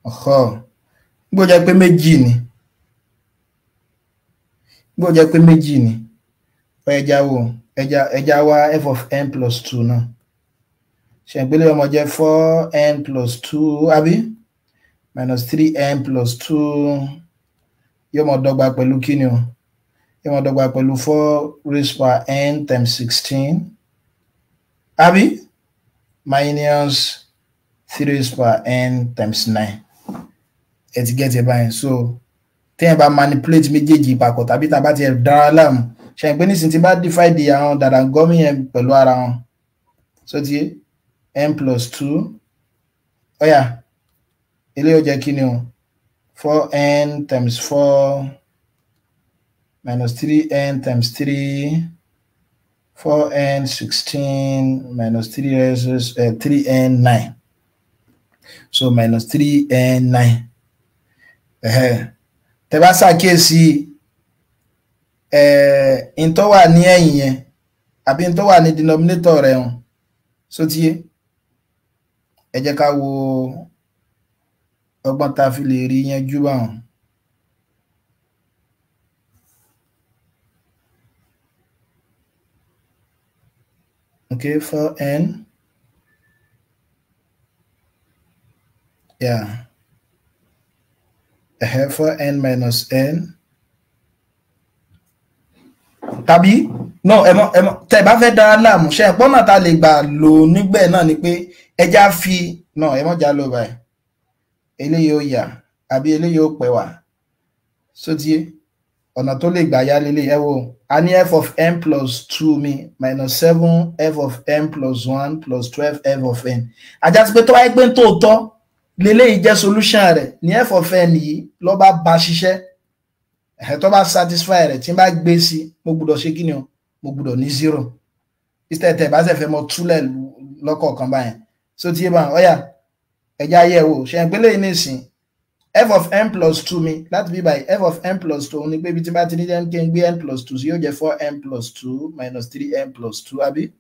Ọ̀họ́, gbọ́dọ̀ jẹ́ pé méjì ni, gbọ́dọ̀ jẹ́ pé méjì ni. Ẹja wo, ẹja wá f of n plus 2 náà. Ṣe ń pé ó máa jẹ́ 4n plus 2, àbí, minus 3n plus 2, yóò máa dọ́gba pẹ̀lú kíni o? Yóò máa dọ́gba pẹ̀lú 4 raised power n times 16, àbí, minus 3 raised power n times 9. Ẹ ti get ẹ báyìí. So téèyàn bá manipulate méjèèjì papọ̀ tàbí tá a bá tiẹ̀ dára láàmú, ṣe pé nísìnyí tí bá divide àwọn dàdàngọ́mì yẹn pẹ̀lú ara wọn, so ti n plus 2, ó yá, eléyìí ó jẹ́ kí ni o, 4n times 4 minus 3n times 3, 4n 16 minus 3n 9. So minus 3n 9. Tẹ́ bá ṣàkíyèsí n tó wà ní ẹ̀yìn yẹn àbí n tó wà ní denominator rẹ̀ hàn, so ti yé, ẹ jẹ́ ká wo ọgbọ́n tá a fi lè rí yanjú báwọn. Okay, 4n. Yeah. 4n minus n. Tàbí no, ẹ mọ̀ tẹ́ bá fẹ́ dára láàmú, ṣe ẹ̀pọ́n náà ta lè gbà lò nígbẹ̀ náà ni pé ẹja fi no, ẹ mọ̀ já lò báyìí. Eléyìí ó yà àbí eléyìí ó pẹ́ wá. So ti ọ̀nà tó lè gbà yá lélẹ̀, ẹ wo a ní f of n plus 2 mi minus 7 f of n plus 1 plus 12 f of n. Ajá sí pé tó wáyé pé tòótọ́ leléyìí jẹ́ solution rẹ̀ ní f of n yìí ló bá ba ṣiṣẹ́, tó bá satisfy rẹ̀, tí n bá gbé sí mo gbọ́dọ̀ ṣe kí ni o, mo gbọ́dọ̀ ní 0. Instead tẹ̀ bá ṣe fẹ́ mọ túlẹ̀ lọ́kọ̀ọ̀kan báyẹn. So ti yé bá ọ̀yà ẹ̀já yẹ̀ wò, ṣe ń pélé yìí nísìn f of n plus 2 mi láti bí báyìí f of n plus 2 ní pé ibi tí bá ti ní n kí n gbé n plus 2 sí yóò jẹ́ 4n plus 2 minus 3n plus 2, àbí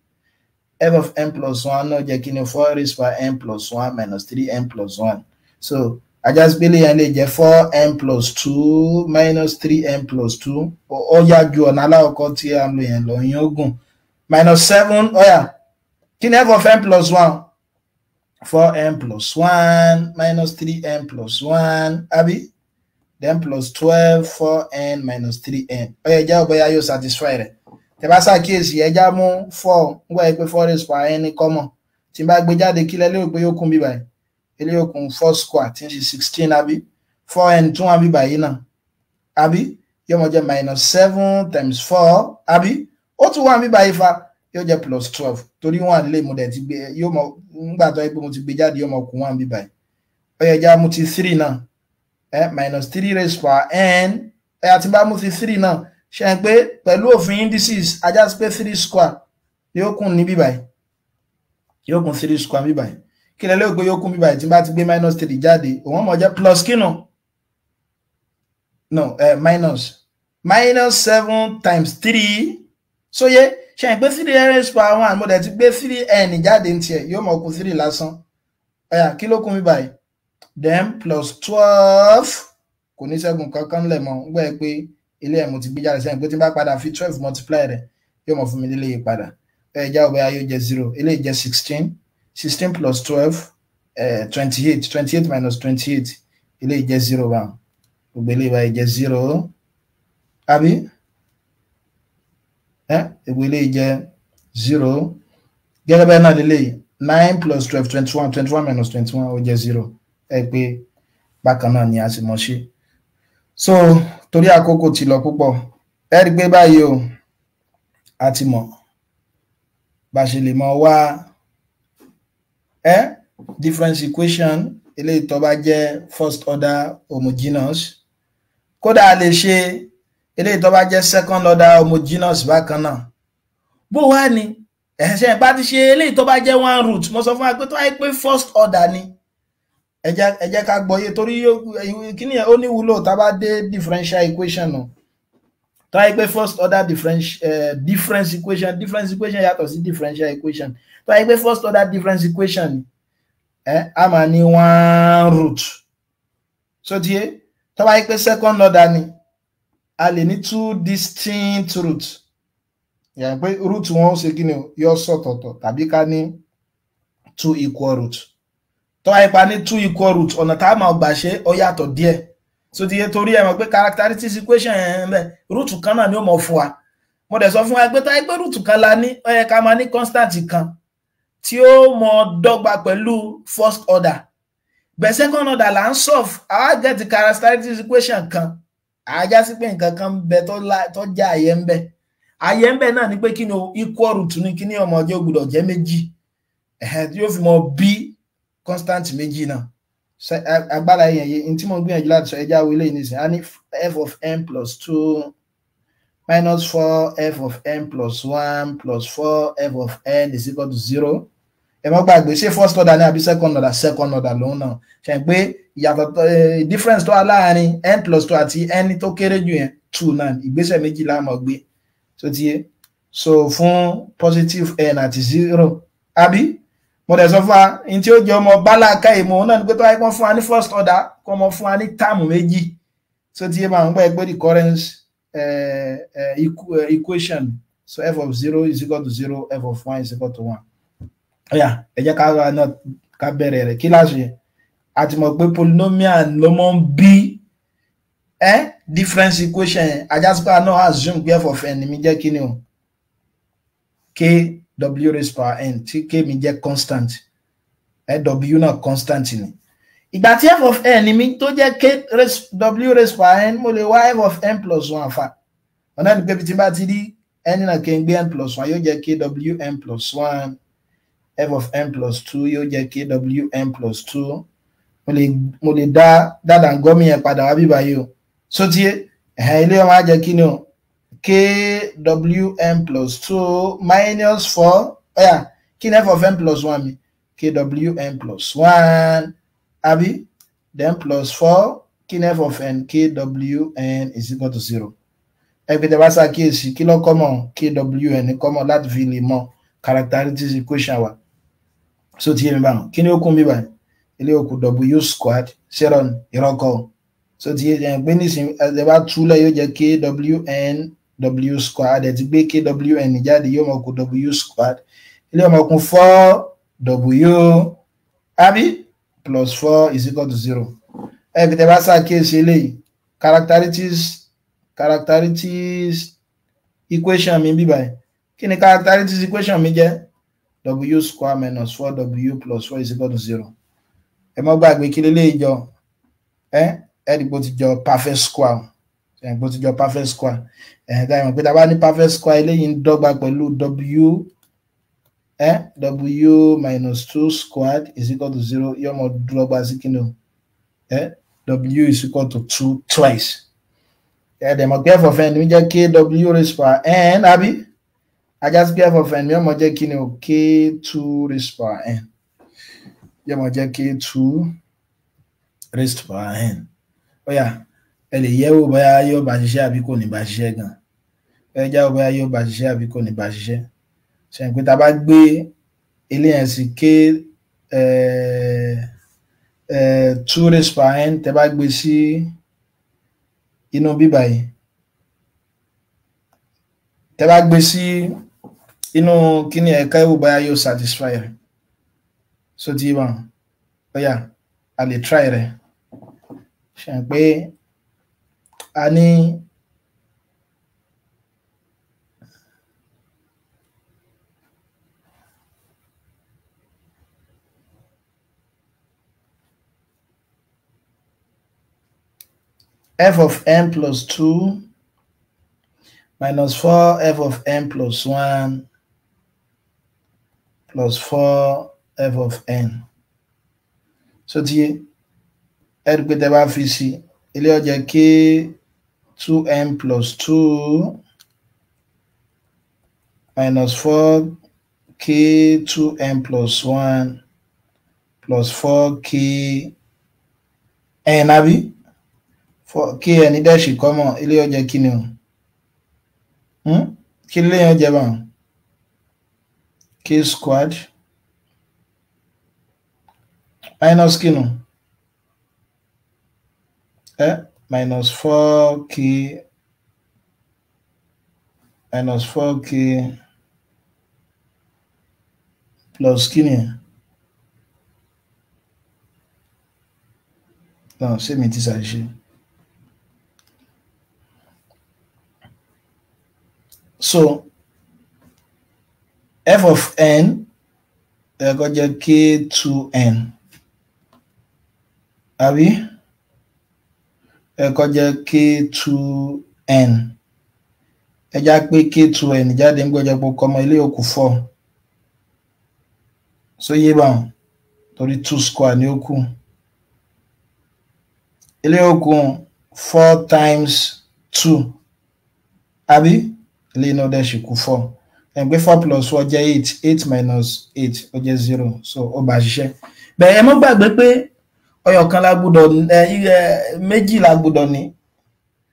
f of n plus 1 náà jẹ́ kí ni 4 raised by n plus 1 minus 3n plus 1. So ajásípélé yẹn lè jẹ́ 4n plus 2 minus 3n plus 2. Ó yá ju ọ̀nà aláwọ̀kọ́ tí a ń lò yẹn lọ, yẹn ó gùn. Minus 7, ó yá, kí ni f of n plus 1? 4n plus 1 minus 3n plus 1, àbí? Then plus 12, 4n minus 3n. Ó yẹ jẹ́ ọ̀bọ̀yá yóò satisfy rẹ̀. Tẹ́ bá ṣàkíyèsí ẹja mú 4, ń gbọ́ pé 4 raised by n ní common. Tí n bá gbé jáde kí lẹ lérò pé yóò kún bí báyìí? Eléyìí yóò kún 4 square tí ń ṣe 16, àbí? 4n tún wà bí báyìí náà, àbí? Yóò mọ jẹ́ minus 7 times 4, àbí? Ó tún wà bí báyìí fa, yóò jẹ́ plus 12 torí wọn lè mo dẹ̀ ti gbé yóò mọ ńgbà tó yẹ pé mo ti gbé jáde yóò mọ kún wọn bí báyìí. Ó yẹ já mú ti 3 náà, minus 3 raised by n, ẹ àti bá mú ti 3 náà, ṣe é pé pẹ̀lú òfin indices ajá sí pé 3 square yóò kún ní bí báyìí, yóò kún 3 square bí báyìí. Kí lẹ lérò pé yóò kún bí báyìí tí n bá ti gbé minus 3 jáde, òun mọ̀ jẹ́ plus kínú? No, minus 7 times 3. So yé, ṣe é pé 3 raised by 1, mo dẹ̀ ti gbé 3n jáde ní tiẹ̀, yóò mọ̀ kún 3 lásán. Ọ̀yà kí ló kún bí báyìí? Then plus 12, kò ní ṣẹ́gun kankan lẹ̀ mọ́, ń gbọ́ pé ilé ẹ̀ mo ti gbé jáde sẹ́yìn pé tí n bá padà fi 12 multiply rẹ̀ yóò mọ̀ fún mi nílé yìí padà. Ẹ já ọ̀bẹ ayé jẹ́ 0, eléyìí jẹ́ 16, 16 plus 12, 28, 28 minus 28, eléyìí jẹ́ 0 báwọn. Gbogbo eléyìí báyìí jẹ́ 0, àbí? Gbogbo eléyìí jẹ́ 0. Gẹ́gẹ́ bẹ́ẹ̀ náà lélẹ́yìí 9 plus 12, 21, 21 minus 21 ó jẹ́ 0. Ẹ pé bákan náà ni a sì mọ̀ ṣe. So torí àkókò ti lọ púpọ̀, ẹ rí pé báyìí o, a ti mọ̀ bá ṣe lè mọ̀ wá difference equation eléyìí tó bá jẹ́ first order homogeneous. Kódà a lè ṣe eléyìí tó bá jẹ́ second order homogeneous bákan náà. Bó wá ni ẹ̀ṣẹ̀ bá ti ṣe eléyìí tó bá jẹ́ one root, mo sọ fún wa pé tó wáyé pé first order ni, ẹ jẹ́ ká gbọ́yé torí kíní ẹ̀ ó ní wúlò tá a bá dé differential equation nù. Tó wáyé pé first order difference equation, difference equation yàtọ̀ sí differential equation. Tó wáyé pé first order difference equation, a máa ní one root. So tiye, tó wáyé pé second order ni, a lè ní two distinct roots. Yàrá pé root wọn ó ṣe kíni yọ sọ̀tọ̀tọ̀ tàbí ká ní two equal roots. Tó wáyé pa ní two equal roots, ọ̀nà tá a máa gbà ṣe ó yàtọ̀ díẹ̀. So ti yé, torí ẹ mọ̀ pé characteristics equation yẹn bẹ́ẹ̀ root kan náà ni ó mọ̀ fún wa. Mo dẹ̀ sọ fún wa pé tó wáyé pé root kan la ní, ó yẹ ká máa ní constant kan. tí ó mọ dọ́gba pẹ̀lú first order. But second order là ń solve, àwa get characteristics equation kan, àjá sí pé nǹkan kan ń bẹ tó jẹ́ àyè ń bẹ. Àyè ń bẹ náà ni pé kí ni o, equal root ní kí ni ọmọ ọjọ́ gbọ́dọ̀ jẹ́ méjì, tí yóò fi mọ bí constant méjì náà. Agbára yẹn yẹn tí mo gbìyànjú láti sọ, ẹja wo eléyìí nísìnyí. A ní f of n plus 2 minus 4 f of n plus 1 plus 4 f of n is equal to 0. Ẹ má gbàgbé, ṣé first order ní àbí second order? Second order lòun náà. Ṣe pé ìyàtọ̀, difference tó wà láàrin n plus 2 àti n tó kéré jù yẹn 2 náà, ìgbésẹ̀ méjì la máa gbé. So ti yé, so fún positive n àti 0, àbí mo dẹ̀ sọ fún wa ní tí ó jẹ́ ọmọ bálàkà ìmọ̀ òun náà ni pé tó wáyé kán fún wa ní first order, kó mọ fún wa ní táàmù méjì. So ti yé, máa ń gbọ́ pé the recurrence equation, so f of 0 is equal to 0, f of 1 is equal to 1. Ọ̀yà, ẹ jẹ́ ká náà ká bẹ̀rẹ̀ rẹ̀. Kí láṣẹ yẹn, a ti mọ̀ pé polynomial ló mọ̀ ń bí difference equation yẹn. Ajásípà náà assume pé f of n mi jẹ́ kí ni o, k w raised power n, tí k mi jẹ́ constant, w náà constant ni. Ìgbà tí f of n mi tó jẹ́ k w raised power n, mo lè wá f of n plus 1 fa ọ̀nà ní pé tí n bá ti rí n náà, kí n gbé n plus 1, yóò jẹ́ k w n plus 1. F of n plus 2 yóò jẹ́ k w n plus 2. Mo lè dá dàdàngọ́mì yẹn padà wá bíbá yìí o. So ti ẹ̀hẹ́n ilé ọmọ á jẹ́ kí ni o, k w n plus 2 minus 4. Ọ̀yà, kí ni f of n plus 1 mi? K w n plus 1, àbí? Then plus 4, kí ni f of n? K w n is equal to 0. Ẹgbẹ́ tẹ bá ṣàkíyèsí, kí ló kọ́mọ̀? K w n kọ́mọ̀ láti fi lè mọ characteristics equation wa. So ti yé mi báwọn. Kí ni ó kún mi báyìí? Ilé òkú w squared seron ìrọ́kọ̀. So ti yé ẹ̀ pé nísìnyí ẹ bá túlẹ̀, yóò jẹ́ k w n w squared. Ẹ ti gbé k w n jáde, yóò mọ̀ kó w squared. Ilé ọmọ kún 4 w, àbí, plus 4 is equal to 0. Ẹ fi tẹ bá ṣàkíyèsí eléyìí, characteristics equation mi bí báyìí. Kí ni characteristics equation mi jẹ́? W square minus 4w plus 4 is equal to 0. Ẹ má gbàgbé, kí leléyìí jọ? Ẹ dìgbò ti jọ perfect square, ẹ bó ti jọ perfect square. Ẹ dáhùn mọ̀ pé tá a bá ní perfect square, eléyìí ń dọ́gba pẹ̀lú w w minus 2 squared is equal to 0. Yóò mọ dọ́gba sí kí ni o, w is equal to 2 twice. Ẹ dẹ̀ mọ̀ pé f of n mi jẹ́ k w raised power n, àbí? Ajá sí pé f of n mi yóò mọ jẹ́ kí ni o, k2 raised power n, yóò mọ jẹ́ k2 raised power n. Ó yá, ẹ lè yẹ̀ wò bóyá yóò bá ṣiṣẹ́ àbí kò ní bá ṣiṣẹ́ gan. Ẹ já wò bóyá yóò bá ṣiṣẹ́ àbí kò ní bá ṣiṣẹ́. Ṣe pé tá a bá gbé eléyẹn sí k 2 raised power n, tẹ́ bá gbé sí inú bíbá yìí, tẹ́ bá gbé sí inú kíní, ẹ̀ka ìwò bóyá yóò satisfy rẹ̀. So ti bá ó yá, a lè try rẹ̀. Ṣe pé a ní f of n plus 2 minus 4 f of n plus 1 plus 4 f of n. So ti ẹ rí pé tẹ́ bá fi sí ilé, ó jẹ́ k 2n plus 2 minus 4 k 2n plus 1 plus 4 k n, àbí? 4 k n dẹ́sì kọ́mọ̀. Ilé ó jẹ́ kí ni o, kí lè yẹn jẹ́ báwọn? K squared minus kí nu minus 4k, minus 4k plus kí ni? No, ṣé mi ti ṣàṣìṣe? So f of n, Ẹ kó jẹ́ k2n, àbí ẹ kó jẹ́ k2n. Ẹ já pé k2n jáde ń gbọ́jọ́ pé kọ́mọ ilé òkú 4. So yé báwọn, torí 2 square ni ó kù. Ilé òkú 4 times 2, àbí ilé iná dẹ̀ ṣì kù 4. Ẹ̀ pé 4 plus 4 jẹ́ 8, 8 minus 8 ó jẹ́ 0, so ó bá ṣiṣẹ́. Bẹ́ẹ̀ ẹ mọ́ gbàgbé pé ọyọ̀ kan la gbọ́dọ̀, méjì la gbọ́dọ̀ ní.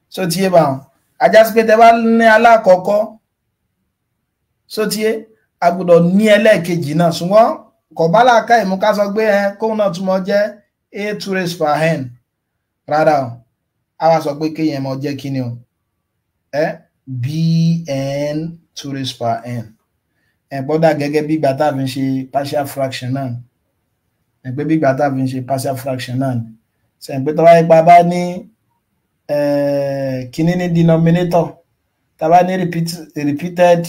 So ti yé báwọn. Ajá sí pé tẹ bá ní alákọ̀ọ́kọ́, so ti yé, a gbọ́dọ̀ ní ẹlẹ́ẹ̀kejì náà. Ṣùgbọ́n kò bá làákà ìmú ká sọ pé kóun náà túmọ̀ jẹ́ a 2 raised per n. Rárá o, a wá sọ pé kéèyàn mọ jẹ́ kí ni o, bn 2 raised per n. Ẹ gbọ́dọ̀ gẹ́gẹ́ bí ìgbà tá a fi ń ṣe partial fraction náà. Ẹ pé bí ìgbà tá a fi ń ṣe partial fraction náà. Ṣe pé tó bá yẹ pa bá ní kíní ní denominator, tá a bá ní repeated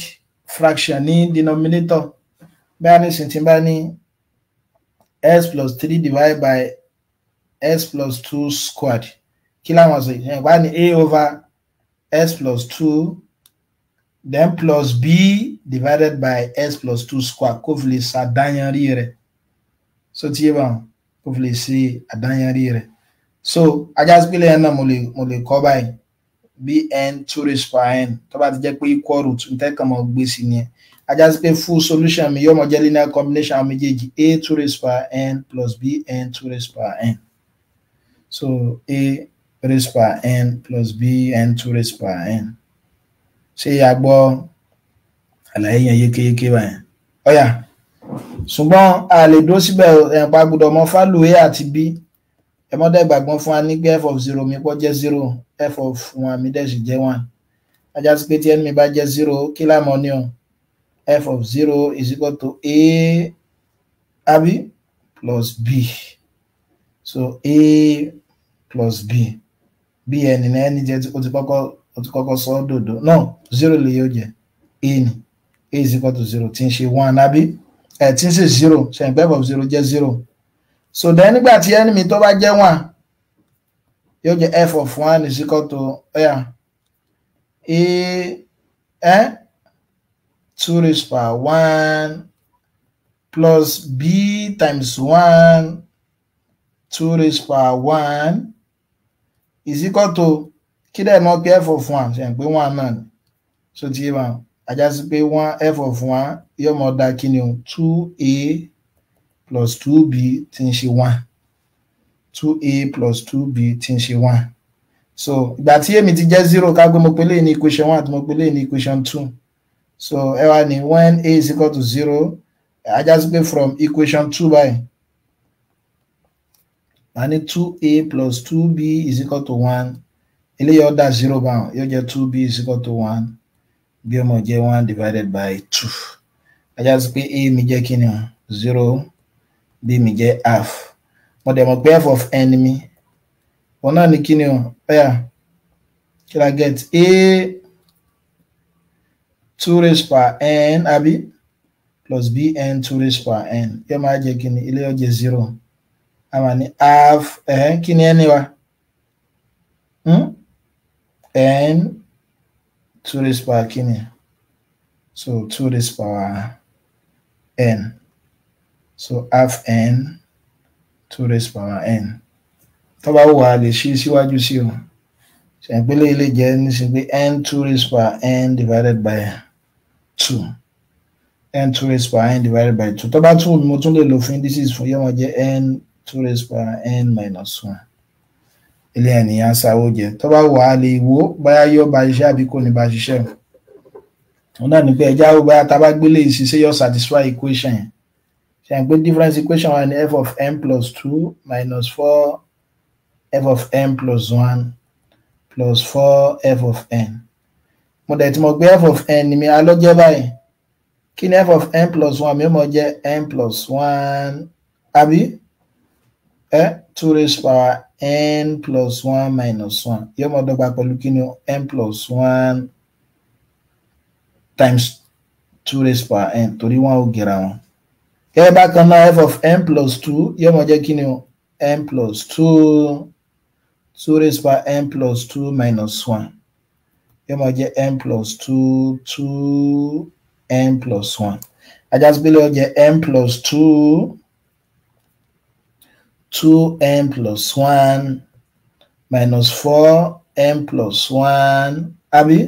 fraction ní denominator, bẹ́ẹ̀ ní sìn tí bá ní x plus 3 divided by x plus 2 squared, kí láwọn sọ yìí? Bá ní a over x plus 2 then plus b divided by x plus 2 square, kó fi lè ṣàdáyanrí rẹ̀. So tí yé báwọn, kó fi lè ṣe àdáyanrí rẹ̀. So ajásípìlẹ̀ yẹn náà mo lè kọ́ báyìí, bn 2 raised per n, tó bá ti jẹ́ pé equal root ntẹ́kàn mọ́ gbé sí ni ẹ̀. Ajásí pé full solution mi yóò mọ jẹ́ linear combination àwọn méjèèjì, a 2 raised per n plus bn 2 raised per n. So a raised per n plus bn 2 raised per n. Ṣé a gbọ́ àlàyé yẹn yékéyéké báyìí? Ọ̀yà, ṣùgbọ́n a lè dúró síbẹ̀. Ẹ̀pà gbọ́dọ̀ mọ fálù a àti b. Ẹ mọ́ dẹ́ gbàgbọ́n fún wa ní pé f of 0 mi pọ̀ jẹ́ 0, f of 1 mi dẹ̀ sì jẹ́ 1. Ajásí pé tí n mi bá jẹ́ 0, kí lámọ̀ ní o? F of 0 is equal to a, àbí, plus b. So a plus b, b n ní ẹni jẹ́ o ti kọ́kọ́ sọ ọ́ dòdò. No, 0 lè yóò jẹ́ a ní a is equal to 0 tí ń ṣe 1, àbí ẹ̀ tí ń ṣe 0. Ṣe f of 0 jẹ́ 0. So then nígbà tí n mi tó bá jẹ́ 1, yóò jẹ́ f of 1 is equal to a 2 raised per 1 plus b times 1 2 raised per 1 is equal to kí dẹ̀ mọ̀ pé f of 1 ṣe pé 1 náà ni. So ti yé wa, ajá sí pé 1 f of 1 yóò mọ̀ dá kí ni o, 2a plus 2b tí ń ṣe 1, 2a plus 2b tí ń ṣe 1. So ìgbà tí èmi ti jẹ́ 0, ká gbé mo pè léyìn ní equation 1 àti mo pè léyìn ní equation 2. So ẹ wá ní when a is equal to 0, ajá sí pé from equation 2 báyìí, a ní 2a plus 2b is equal to 1. Eléyìí ó dá 0 báwọn, yóò jẹ́ 2b is equal to 1, b ó máa jẹ́ 1 divided by 2. Ajá sí pé a mi jẹ́ kí ni o, 0, b mi jẹ́ half. Mo dẹ̀ mọ̀ pé f of n mi òun náà ní kí ni o, ọ̀yà kí la get? A 2 raised per n, àbí, plus bn 2 raised per n, yóò máa jẹ́ kí ni? Ilé yóò jẹ́ 0. A máa ní half kí ni n wa? N 2 raised per kí ni? So 2 raised per n. So half n 2 raised power n. Tó bá wù wá lè ṣí síwájú sí o. Ṣẹ̀pẹ́lẹ̀ ilé jẹ́ nísìnyí pé n 2 raised power n divided by 2. N 2 raised power n divided by 2. Tó bá tún mo tún lè lò fún indices fún yóò máa jẹ́ n 2 raised power n minus 1. Ilé ẹ̀ nìyẹn sáwó jẹ. Tó bá wù wá lè wò bóyá yóò bá ṣiṣẹ́ àbí kò ní bá ṣiṣẹ́. Òun náà ní pé ẹja wo bóyá tá a bá gbélé ìṣiṣẹ́ yóò satisfy equation yẹn. Ṣe pé difference equation wa ní f of n plus 2 minus 4 f of n plus 1 plus 4 f of n. Mo dẹ̀ tí mo gbé f of n mi alọ́jẹ́ báyìí. Kí ni f of n plus 1 mi ó mọ̀ jẹ́ n plus 1, àbí 2 raised power n plus 1 minus 1 yóò mọ̀ dọ́gba pẹ̀lú kí ni n plus 1 times 2 raised power n, torí wọn ò gera wọn. Gẹ́gẹ́ bákan náà, f of n plus 2 yóò mọ jẹ́ kí ni o? N plus 2 2 raised by n plus 2 minus 1 yóò mọ jẹ́ n plus 2 2 n plus 1. Ajásípélé ó jẹ́ n plus 2 2 n plus 1 minus 4 n plus 1, àbí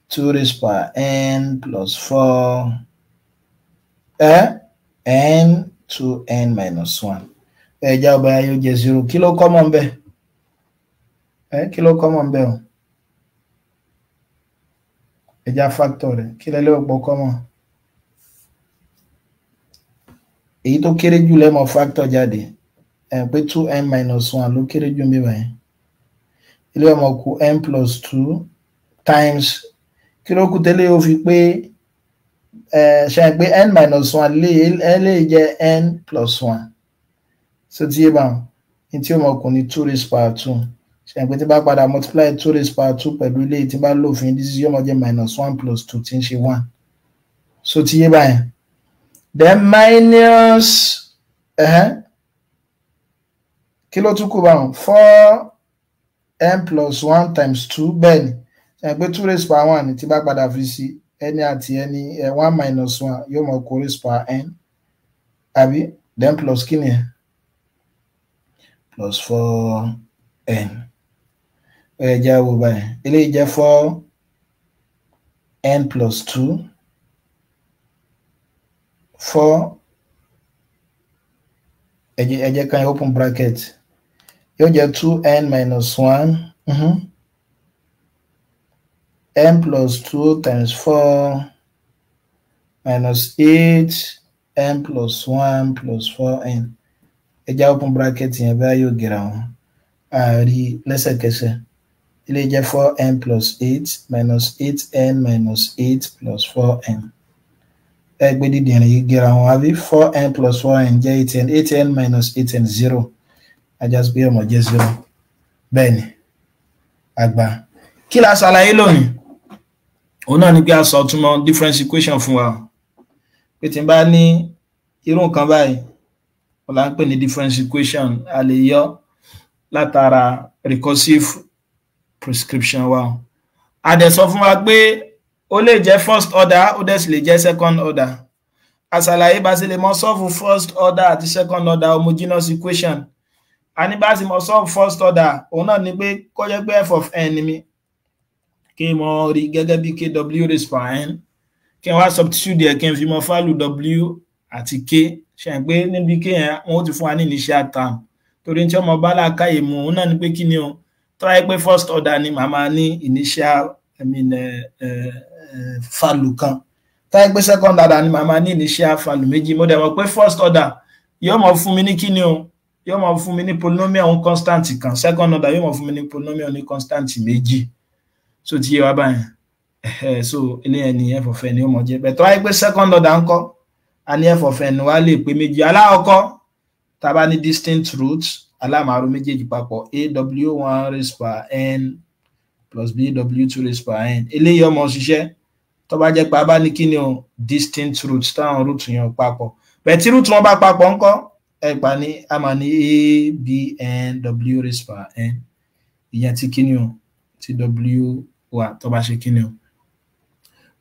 2 raised by n plus 4 n 2 n minus 1. Ẹ̀já ọba yóò jẹ́ 0. Kí ló kọ́ mọ́ ń bẹ̀? Kí ló kọ́ mọ́ ń bẹ̀ o? Ẹ̀já factor rẹ̀, kí lẹ́lẹ́ ọ̀pọ̀ kọ́ mọ́? Èyí tó kéré jù lẹ́mọ̀ factor jáde, pé 2n minus 1 ló kéré jù mí báyìí. Ilé ọmọ kù n plus 2 times kí ló kù tẹ́lẹ̀ ó fi pé ṣe pé n minus 1 lè jẹ́ n plus 1. So tí yé bá wọn ní tí ó mọ̀ kù ní 2 raised power 2. Ṣe pé tí bá padà multiply 2 raised power 2 pẹ̀lú ilé tí bá lò fún this yóò mọ̀ jẹ́ minus 1 plus 2 tí ń ṣe 1. So tí yé báyìí. Then minus kí ló tún kù báwọn? 4 n plus 1 times 2. Bẹ́ẹ̀ ni, ṣe pé 2 raised power 1 tí bá padà fi sí n àti n 1 minus 1 yóò mọ̀ kó raised power n, àbí then plus kí ni ẹ? Plus 4n. Ẹ jẹ́ àwò báyìí, eléyìí jẹ́ 4 n plus 2 4. Ẹ jẹ́ kan open bracket, yóò jẹ́ 2n minus 1 n plus 2 times 4 minus 8 n plus 1 plus 4n. Ẹ jẹ́ open bracket yẹn bá yóò gẹ̀rẹ̀ àwọn àárí lẹ́sẹ̀kẹsẹ̀. Eléyìí jẹ́ 4n plus 8 minus 8n minus 8 plus 4n. Ẹ gbé dídìrín yìí gẹ̀rẹ̀ àwọn, àbí 4n plus 4n jẹ́ 8n, 8n minus 8n 0. Ajásí pé ọmọ jẹ́ 0. Bẹ́ẹ̀ ni àgbà. Kí la ṣàlàyé lónìí? Òun náà ni pé a sọ túmọ̀ difference equation fún wa. Pé tí n bá ní irú nǹkan báyìí, wọ́n là ń pè ní difference equation. A lè yọ látara recursive prescription wa. A dẹ̀ sọ fún wa pé ó lè jẹ́ first order, ó dẹ̀ sì lè jẹ́ second order. A ṣàlàyé bá ṣe lè mọ solve first order àti second order homogeneous equation. A ní bá ṣe mọ solve first order, òun náà ni pé kó jẹ́ pé f of n mi kí n mọ rí gẹ́gẹ́ bí kw raised power n, kí n wá substitute ẹ̀, kí n fi mọ value w àti k. Ṣe é pé níbi k yẹn wọ́n ti fún wa ní initial term, torí tí ọmọ bá làákàyè mu, òun náà ni pé kí ni o, tó wáyé pé first order ni màá máa ní initial, I mean, value kan, tó wáyé pé second order ni màá máa ní initial value méjì. Mo dẹ̀ mọ̀ pé first order yóò mọ̀ fún mi ní kí ni o, yóò mọ̀ fún mi ní polynomial on constant kan, second order yóò mọ̀ fún mi ní polynomial ní constant méjì. So ti yé wa báyìí. So eléyẹn ni f of n yóò mọ̀ jẹ́. Bẹ̀ tó wáyé pé second order ńkọ́, a ní f of n wa lè pé méjì. Alákọ̀ọ́kọ́, tá a bá ní distinct roots, alámàrú méjèèjì papọ̀, aw1 raised power n plus bw2 raised power n. Eléyìí ọmọ ṣiṣẹ́ tó bá jẹ́ pé a bá ní kí ni o, distinct roots, táwọn root yẹn papọ̀. Bẹ̀ tí root wọn bá papọ̀ ńkọ́, ẹ pa ní a máa ní a b n w raised power n. Ìyẹn tí kí ni o, tí w wà tó bá ṣe kí ni o,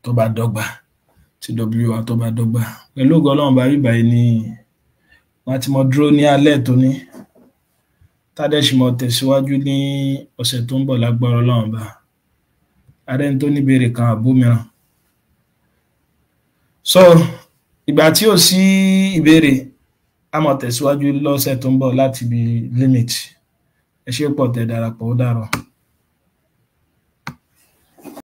tó bá dọ́gba, tí w wà tó bá dọ́gba. Pẹ̀lú ògo Ọlọ́run, bá rí báyìí ni wọ́n ti mọ dúró ní alẹ́ tó ní tádẹ́sì mọ tẹ̀síwájú ní ọ̀sẹ̀ tó ń bọ̀ lágbára Ọlọ́run. Bá adẹ́ni tó níbèrè kan àbó mìíràn. So ìgbà tí ò sí ìbéèrè, a mọ̀ tẹ̀síwájú lọ́sẹ̀ tó ń bọ̀ láti ibi limit. Ẹ ṣé pọ̀ tẹ́ darapọ̀. Ó dàrọ̀.